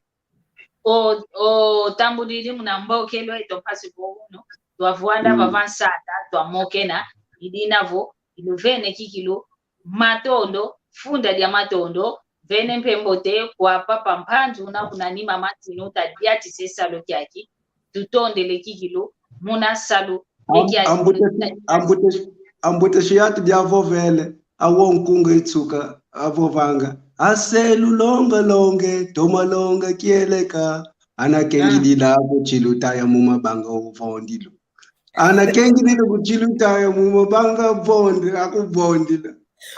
o, o tambudidi muna mbokelo eto mpasi vo unu, twavwanda vava nsata, twamokena, i dina vo, iluvene kikilu, matondo, funda dia matondo, vene mpe mbote kwa papa Mpanzu una kuna nima matinu ta diatisa e salu kiaki, tutondele kikilu, muna salu, e kiaki. Ambute, ambute, ambute shiatu dia vovele, awo nkunga itsuka, avovanga. Ase lulonga longe, toma longa kieleka, ana kengidila kuchilu taya mu mabanga ovondilu. Ana kengidila kuchilu taya mu mabanga vondi, akuvondila.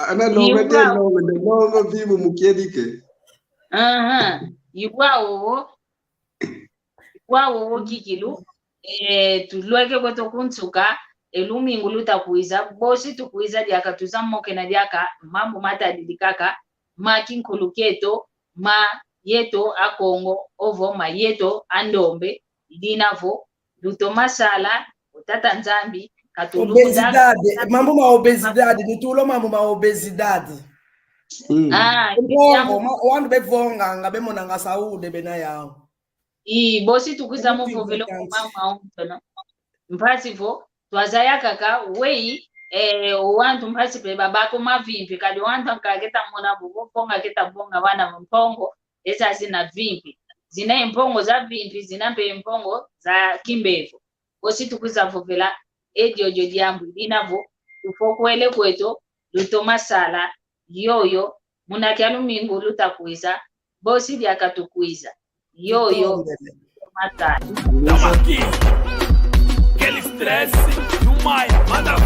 Ana longa te longa, nde longa vivo mukielike. Aha, iwa owo. Wa wowo kikilu, e, tulweke kweto kunsuka, e lumingu luta kwiza, bosi tukwiza diaka tuzamokena diaka, mambu matadidi kaka, ma kinkulu kieto, ma yeto Akongo, ovo ma yeto Andombe, i dina vo, lutoma sala, o Tata Nzambi, katulunda. Obesidade, mambu ma obesidade, nitulo mambu ma obesidade. Mm. Ah, mpongo, ma, wandu bevonganga, bemonanga saúde, bena yau. I, bosi tukwiza muvovela o mama onsono. Mpasi vo, twazaya kaka, weyi, eh, o wantu mpasi pe babaka o mavimpi, kadi o wantu ankaka keta mona vo, vo vonga keta vonga vana mpongo, eza zina vimpi. Zina e mpongo za vimpi, zina mpe e mpongo za kimbevo. Bosi tukwiza vovela, e diodio diambu, i dina vo, tufokwele kweto, lutoma sala, yoyo, muna kia lumingu luta kwiza, bosi diaka tukwiza. Yoyo, matatu. Tamaki, quel stress, you my mother.